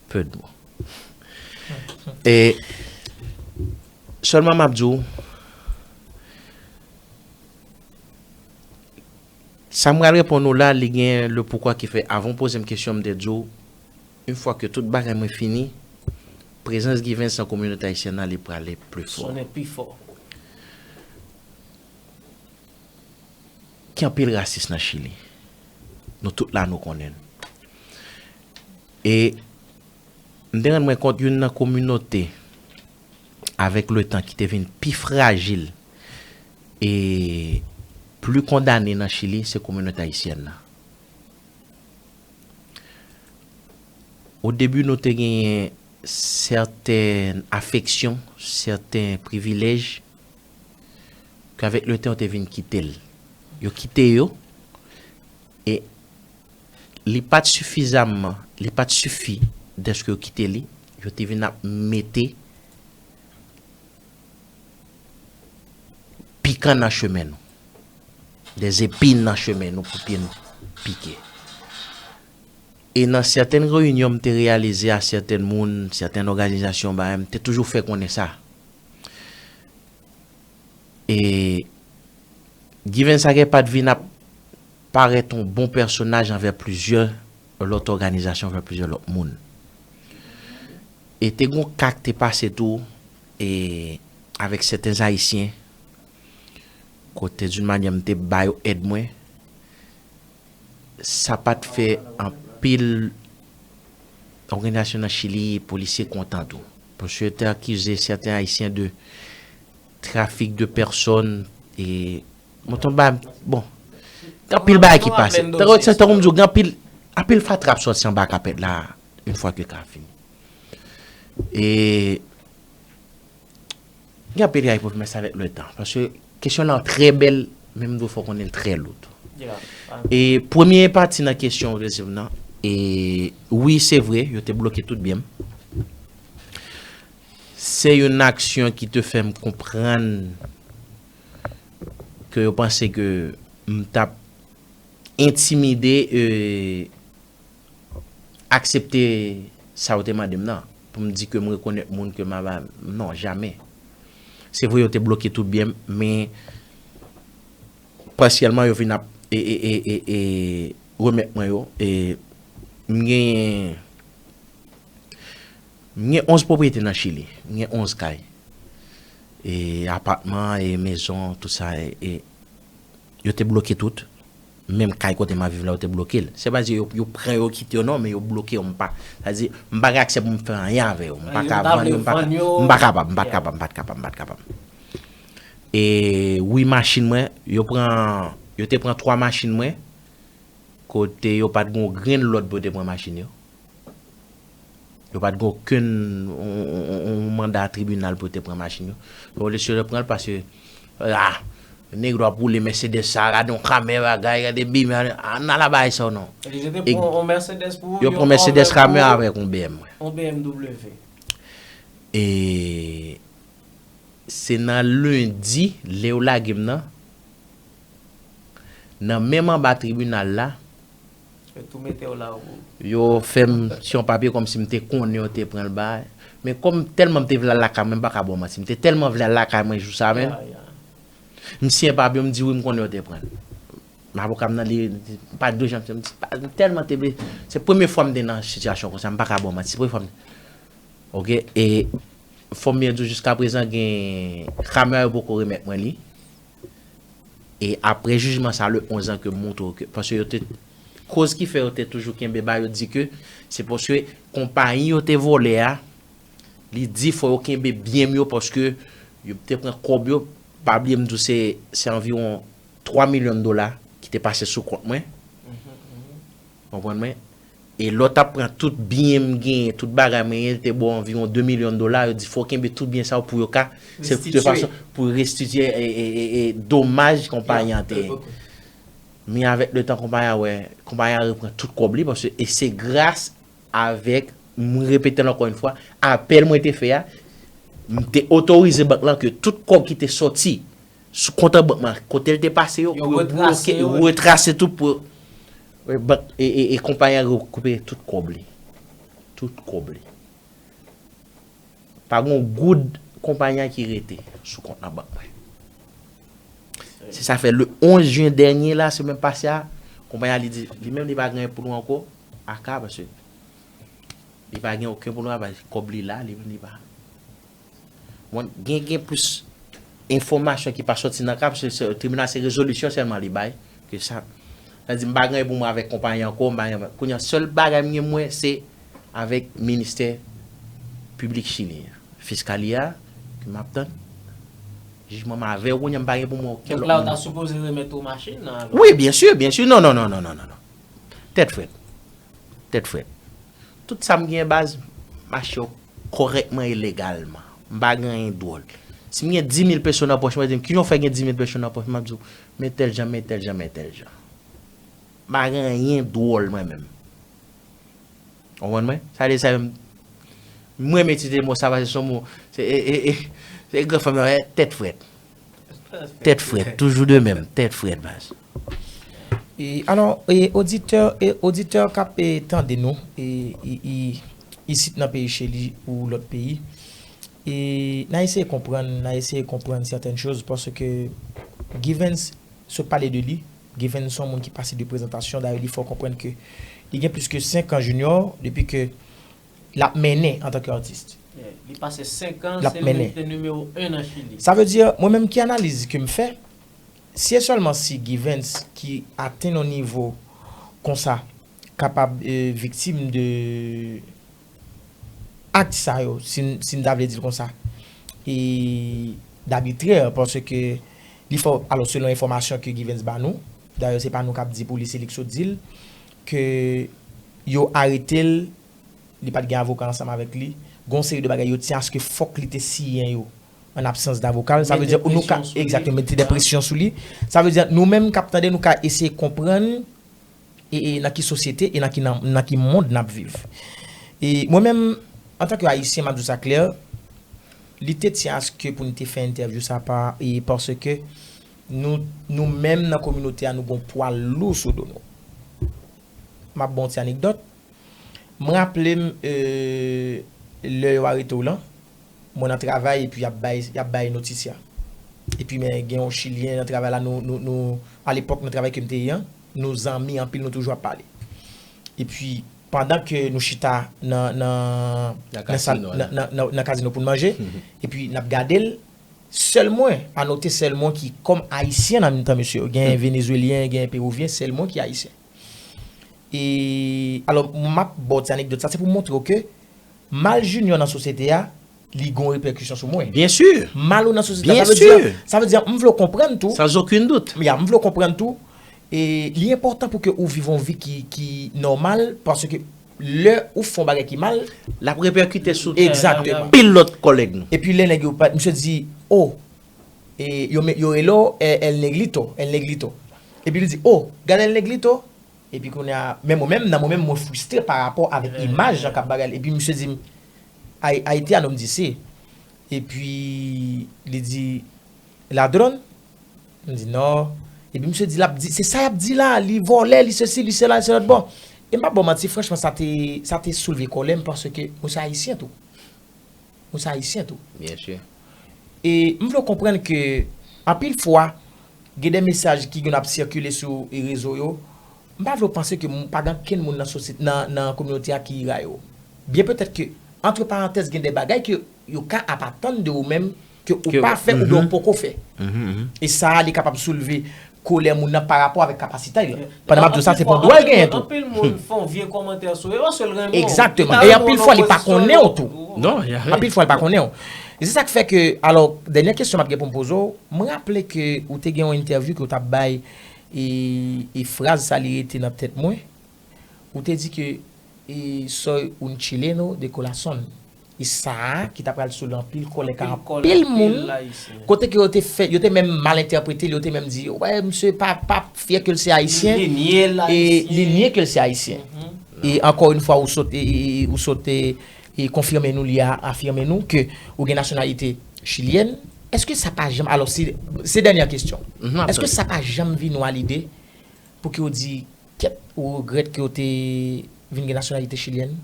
peu de mots. E sèlman m ap di w, sa m pral reponn ou la, li gen le poukwa ki fè, avan w poze m kesyon, m te di w, yon fwa ke tout bagay mwen fini, prezans Givens nan kominote ayisyèn nan, li prale pli fò. Sonnen pi fò. Gen anpil rasis nan Chili. Nou tout la, nou konnen l. E m te rann mwen kont youn nan kominote, avèk letan, ki te vin pi frajil e pli kondane nan Chili, se kominote ayisyèn nan. O debi, nou te genyen sèten afeksyon, sèten privilèj, ke avèk letan, yo te vin kite l. Yo kite yo, e li pa t sifizamman, li pa t sifi dèske yo kite li, yo te vin ap mete pikan nan chemen nou. Des épines nan chemen nou pou pye n pike. E nan sèten reyinyon, m te reyalize a sèten moun, sèten òganizasyon, bagay, m te toujou fè konnen sa. E Given Sake pa t vin ap parèt yon bon pèsonaj anvè plizyè lòt òganizasyon, anvè plizyè lòt moun. E te gon ka k te pase tou, e avèk sèten Ayisyen, kote d'une manière m te ba yo èd mwen, sa pa t fè anpil òganizasyon nan Chili, polisye kontan tou. Paske yo te akize sèten Ayisyen de trafik de pèsòn, e bon, ton ba, bon, gen anpil bagay ki pase. Tankou, tankou m di w, gen anpil, anpil fatra ap sòti anba kapèt la, yon fwa ke ka fini. E gen anpil bagay pou fè, men se avèk letan. Paske kesyon lan trè bèl, men m dwe fè w konnen l trè lou tou. E premye pati nan kesyon w poze m nan, e wi, se vre, yo te bloke tout byen m. Se yon aksyon ki te fè m konprann ke yo panse ke m t ap entimide, e aksepte sa yo te mande m nan, pou m di ke m rekonèt moun ke m ap, non, jamè. Se vre, yo te bloke tout byen m, men pasyèlman, yo vin ap, e, e, e, e, e, remèt mwen yo. E m gen, m gen onz pwopriyete nan Chili. M gen onz kay. E apatman, e mezon, tout sa, e, e yo te bloke tout. Menm kay kote m ap viv la, yo te bloke l. Se pa di yo, yo pran yo, kite yo, non, men yo bloke yo, m pa. Sa di, m pa gen aksè pou m fè anyen avè yo. M pa ka vann yo, m pa ka, m pa kapab, m pa t kapab, m pa t kapab, m pa t kapab. E wi, machin mwen, yo pran, yo te pran twa machin mwen, kote yo pa t gen yon grenn lòd pou yo te pran machin yo. Yo pa t gen okenn, on, on, on, on manda tribinal pou yo te pran machin yo. Men olesye yo pran l paske, ah, nèg yo ap woule Mercedes sa, gade yon kamè bagay, gade bim, ah, n al a bagay sa w non. Yo pran Mercedes Rameur avèk yon B M. Yon B M W. E se nan lendi, lè yo lage m nan, nan menm anba tribinal la, yo tou mete w la. Yo fè m syon papye kòmsi m te konnen yo te pran l bay. Men kòm tèlman m te vle al lakay mwen, m pa ka ba w manti. M te tèlman vle al lakay mwen jou sa menm. M siyen papye, m di wi, m konnen yo te pran l. Men avoka m nan, li, li pa t dwe janm, m di, pa, m tèlman te vle. Se premye fwa m te nan sitiyasyon konsa, m pa ka ba w manti. Se premye fwa m. Oke, e fò m byen di w, jiskaprezan gen kamera yo poko remèt mwen li. E apre jijman sa, le onz an ke m montre w ke, paske yo te, koz ki fè yo te toujou kenbe ba yo di ke se paske konpayi yo te vòlè a, li di fò yo kenbe byen m yo paske yo te pran kòb yo, pa bliye m di w se, se anviwon twa milyon dola ki te pase sou kont mwen. Konprann mwen? E lè w t ap pran tout byen m genyen, tout bagay mwen genyen, li te ba w anviwon de milyon dola, yo di fò w kenbe tout byen sa yo pou yo ka, se de fason pou restitye, e, e, e, e domaj konpayi an te. Men avèk letan, konpayi a wè, konpayi a reprann tout kòb li, paske, e se gras avèk, m repete l ankò yon fwa, apèl mwen te fè a, m te otorize bank lan ke tout kòb ki te sòti sou kont an bank mwen, kote l te pase yo, pou yo bloke, retrase tout pou, e, bank, e, e, e konpayi a rekipere tout kòb li. Tout kòb li. Pa gen yon goud konpayi a ki rete sou kont nan bank mwen. Se sa fè le onz jen dènye la, semèn pase a, konpayi a li di, li menm li pa gen pou nou ankò, aka, paske li pa gen okenn pou nou, paske kòb li la, li menm li pa. Bon, gen, gen plis enfòmasyon ki pa sòti nan ka, paske se, tribinal se rezolisyon sèlman li bay, ke sa. Sa di, m pa gen pou mwen avèk konpayi ankò, m pa gen, kounye a, sèl bagay m gen mwen, se avèk ministè piblik chilyen an. Fiskalia, ke m ap tann. Jijman m avè w, kounye a, m pa gen pou mwen okenn lòt moun. Donk la, ou ta sipoze remèt ou machin nan, alò? Wi, byen si, byen si. Non, non, non, non, non, non, non. Tèt frèt. Tèt frèt. Tout sa m gen baz, m achte yo kòrèkman e legalman. M pa gen anyen dwòl. Si m gen dis mil peso nan pòch mwen, di m, "Kijan w fè gen dis mil peso nan pòch?" M ap di w, "Men tèl jan, men tèl jan, men tèl jan." M pa gen anyen dwòl mwen menm. Ou konprann mwen? Sa vle di sa menm, mwen, m itilize mo sa paske se yon mo, se, e, e, e, se gran fanm nan, e, tèt frèt. Tèt frèt, toujou de menm, tèt frèt, baz. E, alò, e, oditè, e, oditè k ap, e, tande nou, e, i, i, isit nan peyi Chili ou lòt peyi, e, n a eseye konprann, n a eseye konprann sètèn choz, paske Givens sot pale de li. Givens se yon moun ki pase de prezantasyon, dayè li fè w konprann ke li gen plis ke senk an Junior, depi ke l ap mennen antanke atis. Li pase senk an, se li menm ki te nimewo en nan Chili. Sa vle di, mwen menm ki analiz ke m fè, si e sèlman si Givens ki atenn yon nivo konsa kapab, e, viktim de ak sa yo, si n, si n ta vle di l konsa, e, dabitrè, paske li fè, alò, selon enfòmasyon ke Givens ba nou, dayè se pa nou k ap di pou li, se li k sot di l, ke yo arete l, li pa t gen avoka ansanm avèk li, gen yon seri de bagay yo tyen aske fòk li te siyen yo an absans davoka l. Sa vle di nou ka, egzakteman, mete de presyon sou li. Sa vle di nou menm k ap tande, nou ka eseye konprann e, e nan ki sosyete, e nan ki, nan, nan ki mond n ap viv. E mwen menm, antanke Ayisyen, m ap di w sa klè, li te tyen aske pou n te fè entèvyou sa pa, e paske nou, nou menm nan kominote a, nou gon pwa lou sou do nou. M ap ba w ti anekdòt. M raple m, e, lè yo arete w lan, mwen nan travay epi y ap bay, y ap bay notis la. Epi men gen yon Chilyen nan travay la, nou, nou, nou, alepòk nan travay ke m te ye an, nou zanmi anpil, nou toujou ap pale. Epi pandan ke nou chita nan, nan, nan sal, nan, nan, nan, nan kazino pou n manje, epi n ap gade l, sèl mwen, anote sèl mwen ki kòm Ayisyen nan mitan mesye yo, gen Venezwelyen, gen Perivyen, sèl mwen ki Ayisyen. E, alò, m ap ba w ti anekdòt sa, se pou montre w ke mal Junior nan sosyete a, li gon repèkisyon sou mwen. Byen si. Mal ou nan sosyete a, sa vle di, sa vle di, m vle w konprann tou. Sans aucun doute. Ya, m vle w konprann tou. E li enpòtan pou ke ou viv yon vi ki, ki nòmal, paske lè ou fè yon bagay ki mal, l ap repèkite sou, egzakteman, anpil lòt kòlèg nou. Epi lè nèg yo pa, misye di, "Oh, e yo, yo rele w, e, El Negrito, El Negrito." Epi li di, "Oh, gade El Negrito." Epi kounye a, men mwen menm, nan mwen menm, mwen fristre pa rapò avèk imaj jan k ap bagay la. Epi misye di m, "Hay-, Haitiano?" M di, "Si." Epi li di, "Ladrón?" M di, "Non." Epi misye di, l ap di, "Se sa y ap di la, li vòlè, li sesi, li sela, li se lòt bò." E m p ap ba w manti, franchman, sa te, sa te soulve kòlè m, paske mwen se Ayisyen tou. Mwen se Ayisyen tou. Byen si. E m vle w konprann ke anpil fwa, gen de mesaj ki gen ap sikile sou rezo yo. M pa vle w panse ke m pa gen okenn moun nan sosyete, nan, nan kominote a ki rayi w. Byen petèt ke, antre parantèz, gen de bagay ke yo ka ap atann de ou menm ke ou pa fè oubyen ou poko fè. E sa a, li kapab soulve kolè moun nan pa rapò avèk kapasite l. Pandan m ap di w sa, se pa yon dwa l genyen tou. Anpil moun fè yon vye kòmantè sou yo, paske l renmen w. Egzakteman. E anpil fwa, li pa konnen w tou. Non, anpil fwa, li pa konnen w. E se sa k fè ke, alò, dènyè kesyon m ap gen pou m poze w, m raple ke ou te gen yon entèvyou ke w t ap bay, e, e fraz sa li rete nan tèt mwen. Ou te di ke, e, soy un chileno de corazón. E sa a ki ta pral soule anpil kòlè ka anpil moun, kote ke yo te fè, yo te menm mal entèprete l, yo te menm di, wè, misye pa, pa fyè ke l se ayisyen, e li nye ke l se ayisyen. E ankò yon fwa, ou sot, e, e, e, ou sot, e, e konfime nou, li a afime nou ke ou gen nasyonalite chilyèn. Èske sa pa janm, alò, se, se dènyè kesyon. Èske sa pa janm vin ou a lide pou ke ou di, kèt, ou regrèt ke ou te vin gen nasyonalite chilyèn?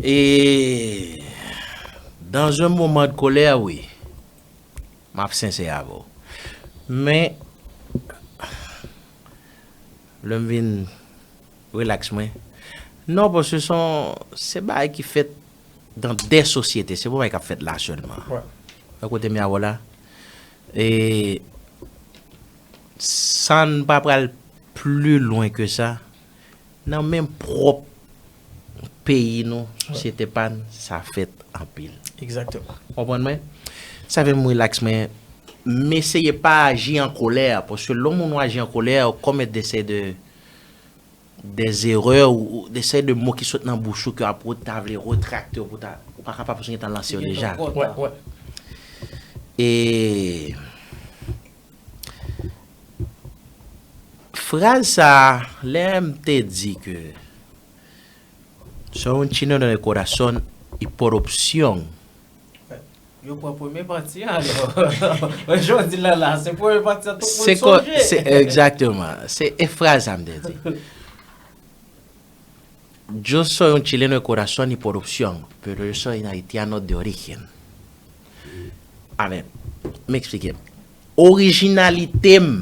E dans un moment de colère, wi. M ap sensè avè w. Men, lè m vin relax mwen. Non, paske se yon, se bagay ki fèt dans des sociétés. Se pa yon bagay k ap fèt la sèlman. Wè kote m ye avè w la. E sa n pa pral pli lwen ke sa. Nan menm pwòp peyi nou, sosyete pa n, sa fèt anpil. Egzakteman. Konprann mwen? Sa fè m relax, men m eseye pa aji an kolè, paske lè yon moun ou aji an kolè, ou komèt de seri de, de erè, ou, ou de seri de mo ki sot nan bouch ou, ke apre ou ta vle retrakte yo pou ta, ou pa kapab paske w gentan lanse yo deja. Wè, wè. E fraz sa a, lè m te di ke soy un chileno de corazón y por opción. Yo pran premye pati a alò. Jodi la la, se premye pati a tout moun sonje. Se egzakteman. Se e fraz sa m te di. Yo soy un chileno de corazón y por opción, pero yo soy un haitiano de origen. Amèn. M eksplike. Orijinalite m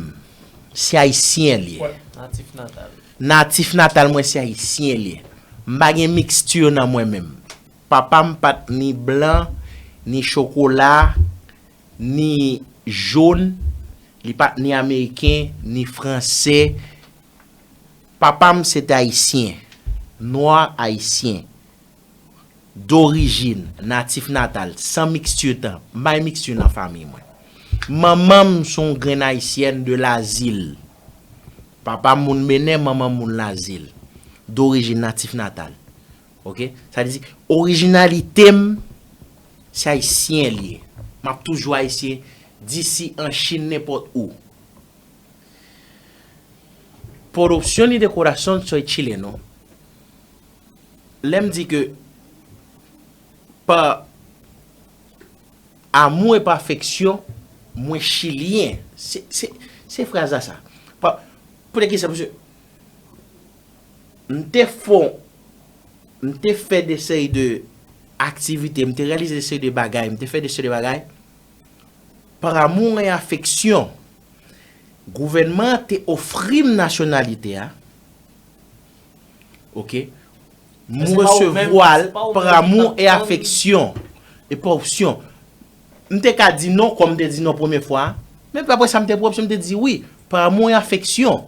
se ayisyen l ye. Natif natal. Natif natal mwen se ayisyen l ye. M pa gen miksti nan mwen menm. Papa m pa t ni blan, ni chokola, ni jòn, li pa t ni ameriken, ni fransè. Papa m se te ayisyen, nwa ayisyen, dorijin, natif natal, san miksti tan, m pa gen miksti nan fanmi mwen. Manman m se yon grenn ayisyèn de Lazil. Papa m moun Benè, manman m moun Lazil. Dorijin, natif natal. Oke? Sa vle di, orijinalite m, se ayisyen l ye. M ap toujou ayisyen, disi, an Chin, nenpòt ou. Por opción y de corazón soy chileno. Lè m di ke pa amou e pa afeksyon, mwen chilyen. Se, se, se fraz la sa. Pa, pou de ki sa, paske m te fon, m te fè de seri de aktivite, m te reyalize de seri de bagay, m te fè de seri de bagay, par amour et affection. Gouvènman an te ofri m nasyonalite a. Oke. M resevwa l par amour et affection. E pa opsyon. M te ka di non, kòm m te di non premye fwa a. Men apre sa, m te pran opsyon, m te di wi, par amour et affection.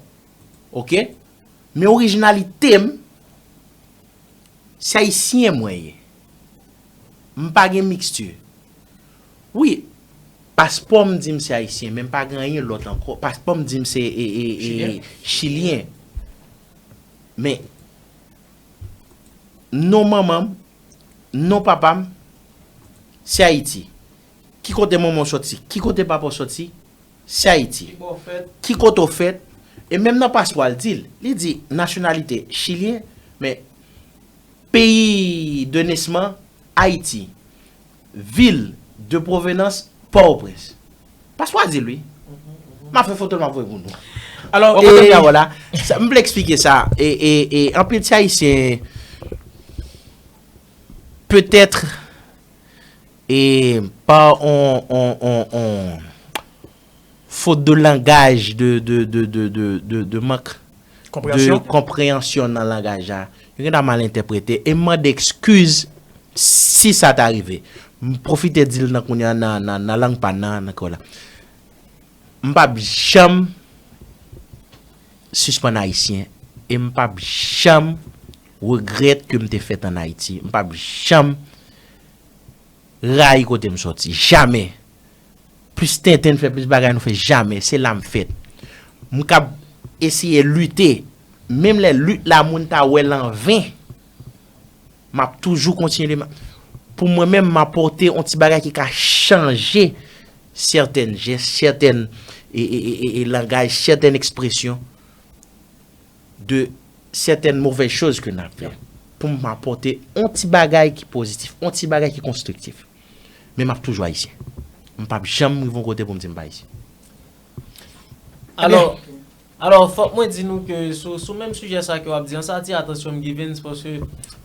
Oke. Men orijinalite m, se ayisyen mwen ye. M pa gen miksti. Wi, paspò m di m se ayisyen, men m pa gen anyen lòt ankò. Paspò m di m se e, e, e, chilyen. Men, non manman m, non papa m, se Ayiti. Ki kote manman w sòti? Ki kote papa w sòti? Se Ayiti. Ki kote w fèt? E menm nan paspò a, l di l. Li di nasyonalite chilyen, men peyi de nesman, Ayiti. Vil de provenans, Pòtoprens. Paspò a di l, wi. M ap fè foto l, m ap voye pou nou. Alò, w kote m ye avè w la? M vle eksplike sa. E, e, e anpil ti Ayisyen, petèt, e pa on, on, on, on fot de langaj, de, de, de, de, de, de, de mank de konpreyansyon nan langaj la, yo gentan mal entèprete. E m mande ekskiz si sa ta rive. M pwofite di l nan kounye a nan, nan, nan lang pa n nan, nan kò la. M p ap janm sispann ayisyen e m p ap janm regrèt ke m te fèt ann Ayiti. M p ap janm rayi kote m sòti. Jamè. Plis tenten n fè, plis bagay nou fè, jamè. Se la m fèt. M kab eseye lite. Menm lè lit la moun ta wè l anven. M ap toujou kontinye. Pou mwen menm, m apòte yon ti bagay ki ka chanje sètèn jès, sètèn e, e, e, e, e langaj, sètèn ekspresyon de sètèn movèz choz ke n ap fè. Pou m apòte yon ti bagay ki pozitif, yon ti bagay ki konstriktif. Men m ap toujou ayisyen. M p ap janm rive yon kote pou m di m pa ayisyen. Alò, alò, fòk mwen di nou ke sou, sou menm sijè sa ke w ap di an, sa atire atansyon m, Givens, paske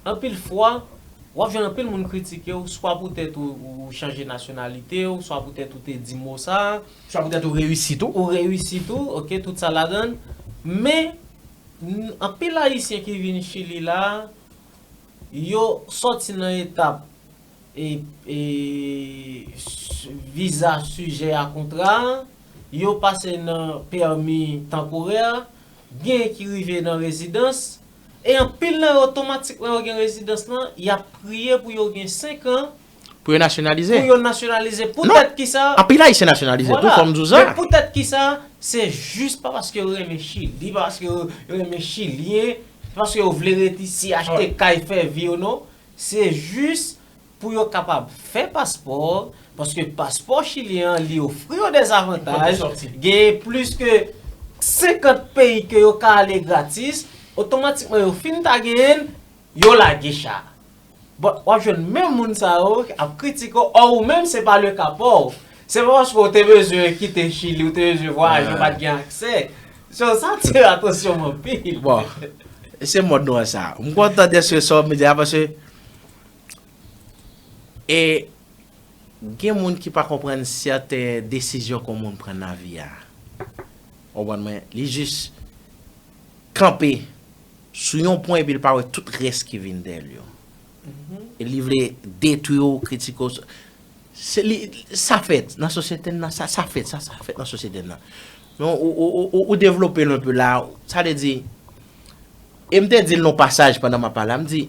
anpil fwa, w ap jwenn anpil moun kritike w, swa poutèt ou, ou chanje nasyonalite w, swa poutèt ou te di mo sa, Swa poutèt ou reyisi tou. Ou reyisi tou, ok, tout sa ladan l. Men, anpil Ayisyen ki vin Chili la, yo sòti nan etap e, e, viza sijè a kontra, yo pase nan pèmi tanporè, gen ki rive nan rezidans, e anpil nan yo otomatikman yo gen rezidans lan, y ap priye pou yo gen senk an Pou yo nasyonalize. Pou yo nasyonalize. Poutèt kisa? Anpil Ayisyen nasyonalize tou, fò m di w sa. Men poutèt kisa? Se jis pa paske yo renmen Chili, pa paske yo, yo renmen Chilyen, se paske yo vle ret isi, achte kay, fè vi yo, non. Se jis pou yo kapab fè paspò, paske paspò chilyen an, li ofri yo de zavantaj, genyen plis ke senkant peyi ke yo ka ale gratis, otomatikman yo fin ta genyen l, yo lage cha. Bon, w ap jwenn menm moun sa yo ap kritike w, or ou menm se pa le ka pa w. Se pa paske w te bezwen kite Chili, ou te bezwen vwayaje, ou pa t gen aksè. So, sa atire atansyon m anpil. Bon, se mòd nou an sa. M kontan dèske sa w ap di a paske e gen moun ki pa konprann sèten desizyon ke yon moun pran nan vi a. Ou konprann mwen? Li jis kanpe sou yon pwen epi l pa wè tout rès ki vin dèyè l yo. E li vle detwi w, kritike w. Se li, sa fèt nan sosyete n nan, sa, sa fèt, sa, sa fèt nan sosyete n nan. Men ou, ou, ou, ou, ou devlope l enpe la, sa vle di, e m te di l nan yon pasaj pandan m ap pale a, m di,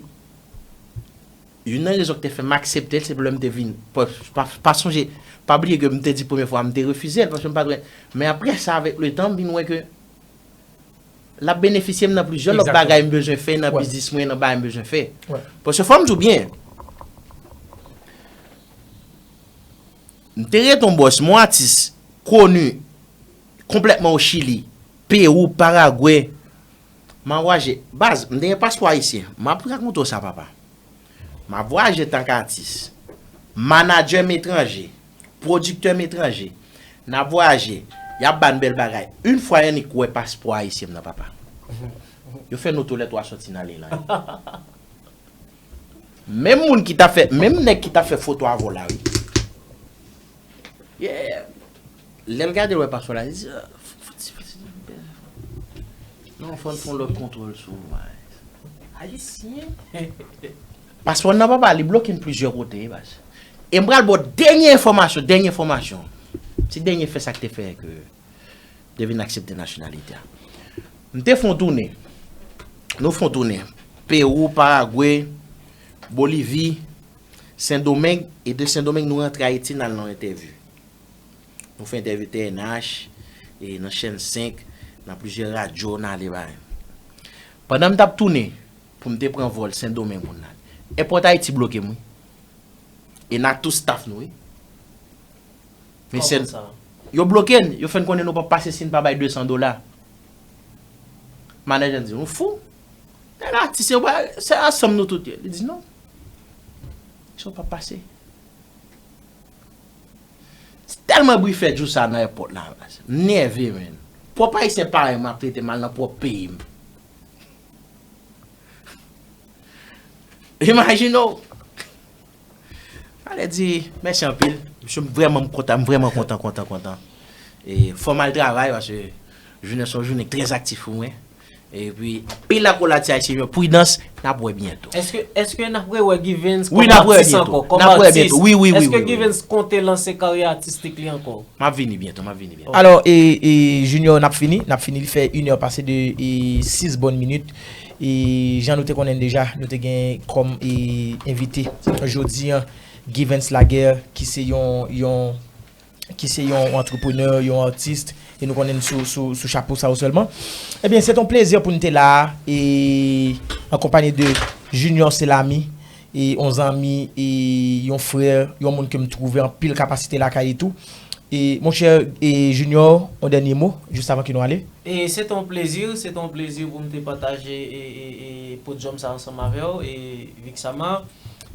youn nan rezon ki te fè m aksepte l, se pou lè m te vin, pa, pa, pa sonje, pa bliye ke m te di premye fwa a, m te refize l, paske m pa t wè. Men apre sa, avèk letan, m vin wè ke l ap benefisye m nan plizyè lòt bagay m bezwen fè, nan biznis mwen, nan bagay m bezwen fè. Paske fò m di w byen, m te ret yon bòs, m yon atis koni konplètman o Chili, Pewou, Paragwe, m ap vwayaje. Baz, m te gen paspò ayisyen. M ap rakonte w sa, papa. M ap vwayaje antanke atis, manadjè m etranje, pwodiktè m etranje. N ap vwayaje, y ap ba n bèl bagay. Yon fwa, y annik wè paspò ayisyen m nan, papa. Yo fè nou toulètwa sòti nan liy lan. Menm moun ki t ap fè, menm nèg ki t ap fè foto avè w la, wi. Yeah. Lè l gade l wè paspò la, li di, "Ah, fouti, fouti, non, fò n fè yon lòt kontwòl sou ou, man." Ayisyen. Paspò nan papa, li bloke n plizyè kote, baz. E m pral ba w dènye enfòmasyon, dènye enfòmasyon. Ti dènye fè sa k te fè ke te vin aksepte nasyonalite a. M te fè yon tounen. Nou fè yon tounen. Pewou, Paragwe, Bolivi, Sendomeng, e de Sendomeng nou rantre Ayiti, n al nan yon entèvyou. Nou fè entèvyou T N H, e nan chèn senk, nan plizyè radyo, n ale bay. Pandan m t ap tounen, pou m te pran vòl Sendomeng pou n al. Èpòt Ayiti bloke m, wi. E n a tout staff nou, wi. Men se, yo bloke n, yo fè n konnen nou p ap pase si n pa bay de san dola. Manadjè n di, "Nou fou? Nèg atis yo, se ansanm nou tout ye." Li di, "Non. Se w p ap pase." Tèlman bri fè jou sa nan èpòt la, m nève, menn. Pwòp ayisyen parèy mwen ap trete m al nan pwòp peyi m. Imajine w. Sa vle di, mèsi anpil. Mesye, m vrèman kontan, m vrèman kontan, kontan, kontan. E fò m al travay, paske jounen se yon jounen trè aktif pou mwen. Epi, anpil akoladye ayisyen yo, pridans, n ap wè byento. Èske, èske n ap rewè Givens kòm atis ankò, kòm atis? Èske Givens konte lanse karyè atistik li ankò? M ap vini byento, m ap vini byento. Alò, e, e, Junior, n ap fini, n ap fini, li fè inè pase de, e, sis bòn minit. E, jan nou te konnen deja, nou te gen kòm, e, envite jodi an, Givens Laguerre, ki se yon, yon, ki se yon antreprenè, yon atis, e nou konnen l sou, sou, sou chapo sa yo sèlman. Ebyen, se t on plezi pou n te la a, e an konpanyi de Junior Selami, e yon zanmi, e yon frè, yon moun ke m twouve anpil kapasite lakay li tou. E monchè, e Junior, yon dènye mo, jis avan ke nou ale? E se te yon plezi, se te yon plezi pou m te pataje e, e, e podyòm sa ansanm avè w, e Vixamar.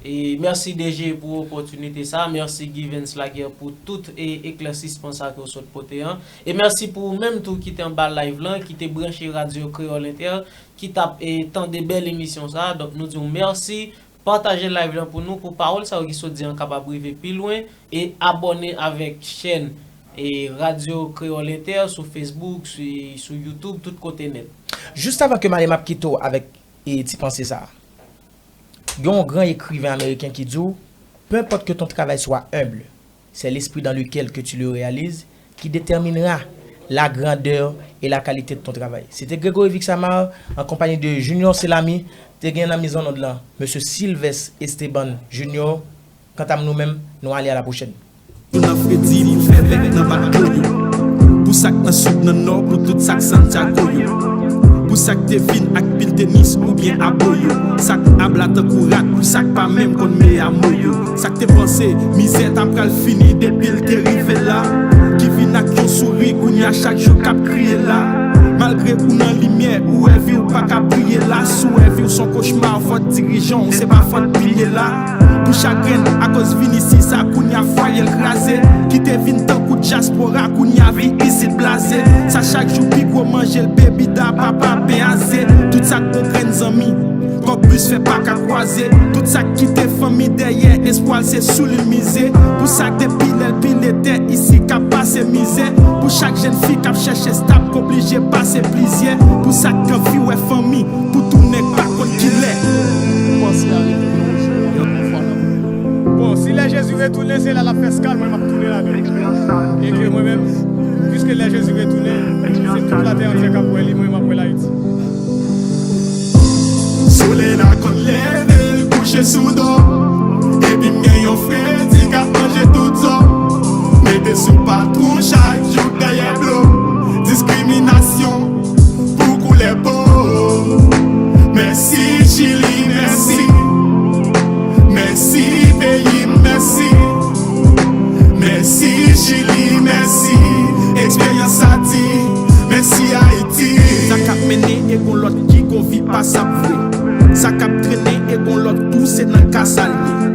E mèsi D J pou opòtinite sa, mèsi Givens Laguerre pou tout e eklèsisman sa ke w sot pote an. E mèsi pou ou menm tou ki te anba live lan, ki te branche Radyo Kreyòl Entè, ki t ap e tande bèl emisyon sa. Donk nou di w mèsi. Pataje live lan pou nou, pou pawòl sa yo ki sot di an kapab rive pi lwen, e abòne avèk chèn e Radyo Kreyòl Entè sou Facebook, sou, sou YouTube, tout kote nèt. Jis avan ke m ale, m ap kite w avèk e ti panse sa a. Gen yon gran ekriven ameriken ki di w, peu importe que ton travail soit humble, c'est l'esprit dans lequel que tu le réalises qui déterminera la grandeur et la qualité de ton travail. C'était Grégory Vixamar en compagnie de Junior Selami, te gen nan mizannòd lan, Mesye Sylvestre Esteban Junior. Kanta m nou menm, nou ale a la pwochèn. Pou nan fredi, pou fè bèk nan bak yo. Pou sa k nan sid, nan nò, pou tout sa k Santiago yo. Pou sa k te vin ak pil tenis oubyen abo yo. Sa k abla tankou rat, pou sa k pa menm konn me amo yo. Sa k te panse mizè ta pral fini depi l te rive la. Ki vin ak yon souri, kounye a chak jou k ap kriye la. Malgre ou nan limyè, ou wè vi w pa ka briye la. Si w wè vi w s on kochma, fòt dirijan w, se pa fòt pilye la. Pou chagren, akoz vin isi sa, kounye a fwaye l kraze. Ki te vin tankou dyaspora, kounye a vi isit blaze. Sa chak jou pi gwo manje l, bebida, papa, pen aze. Tout sa k gon grenn zanmi, kòk bis fè pa ka kwaze. Tout sa k kite fanmi dèyè, espwa l se sou li l mize. Pou sa k depi lè l pile tè isi k ap pase mizè. Pou chak jèn fi k ap chèche stab k oblije pase plizyè. Pou sa k anvi wè fanmi, pou tounen k pa konn kilè. Bon, si lè Jezi retounen, se la l ap fè eskal, mwen m ap tounen ladan. E ke mwen menm, piske lè Jezi retounen, se tout latè antyè k ap wè li, mwen m ap wè l Ayiti. Solèy la konn leve, l kouche sou do. Epi m gen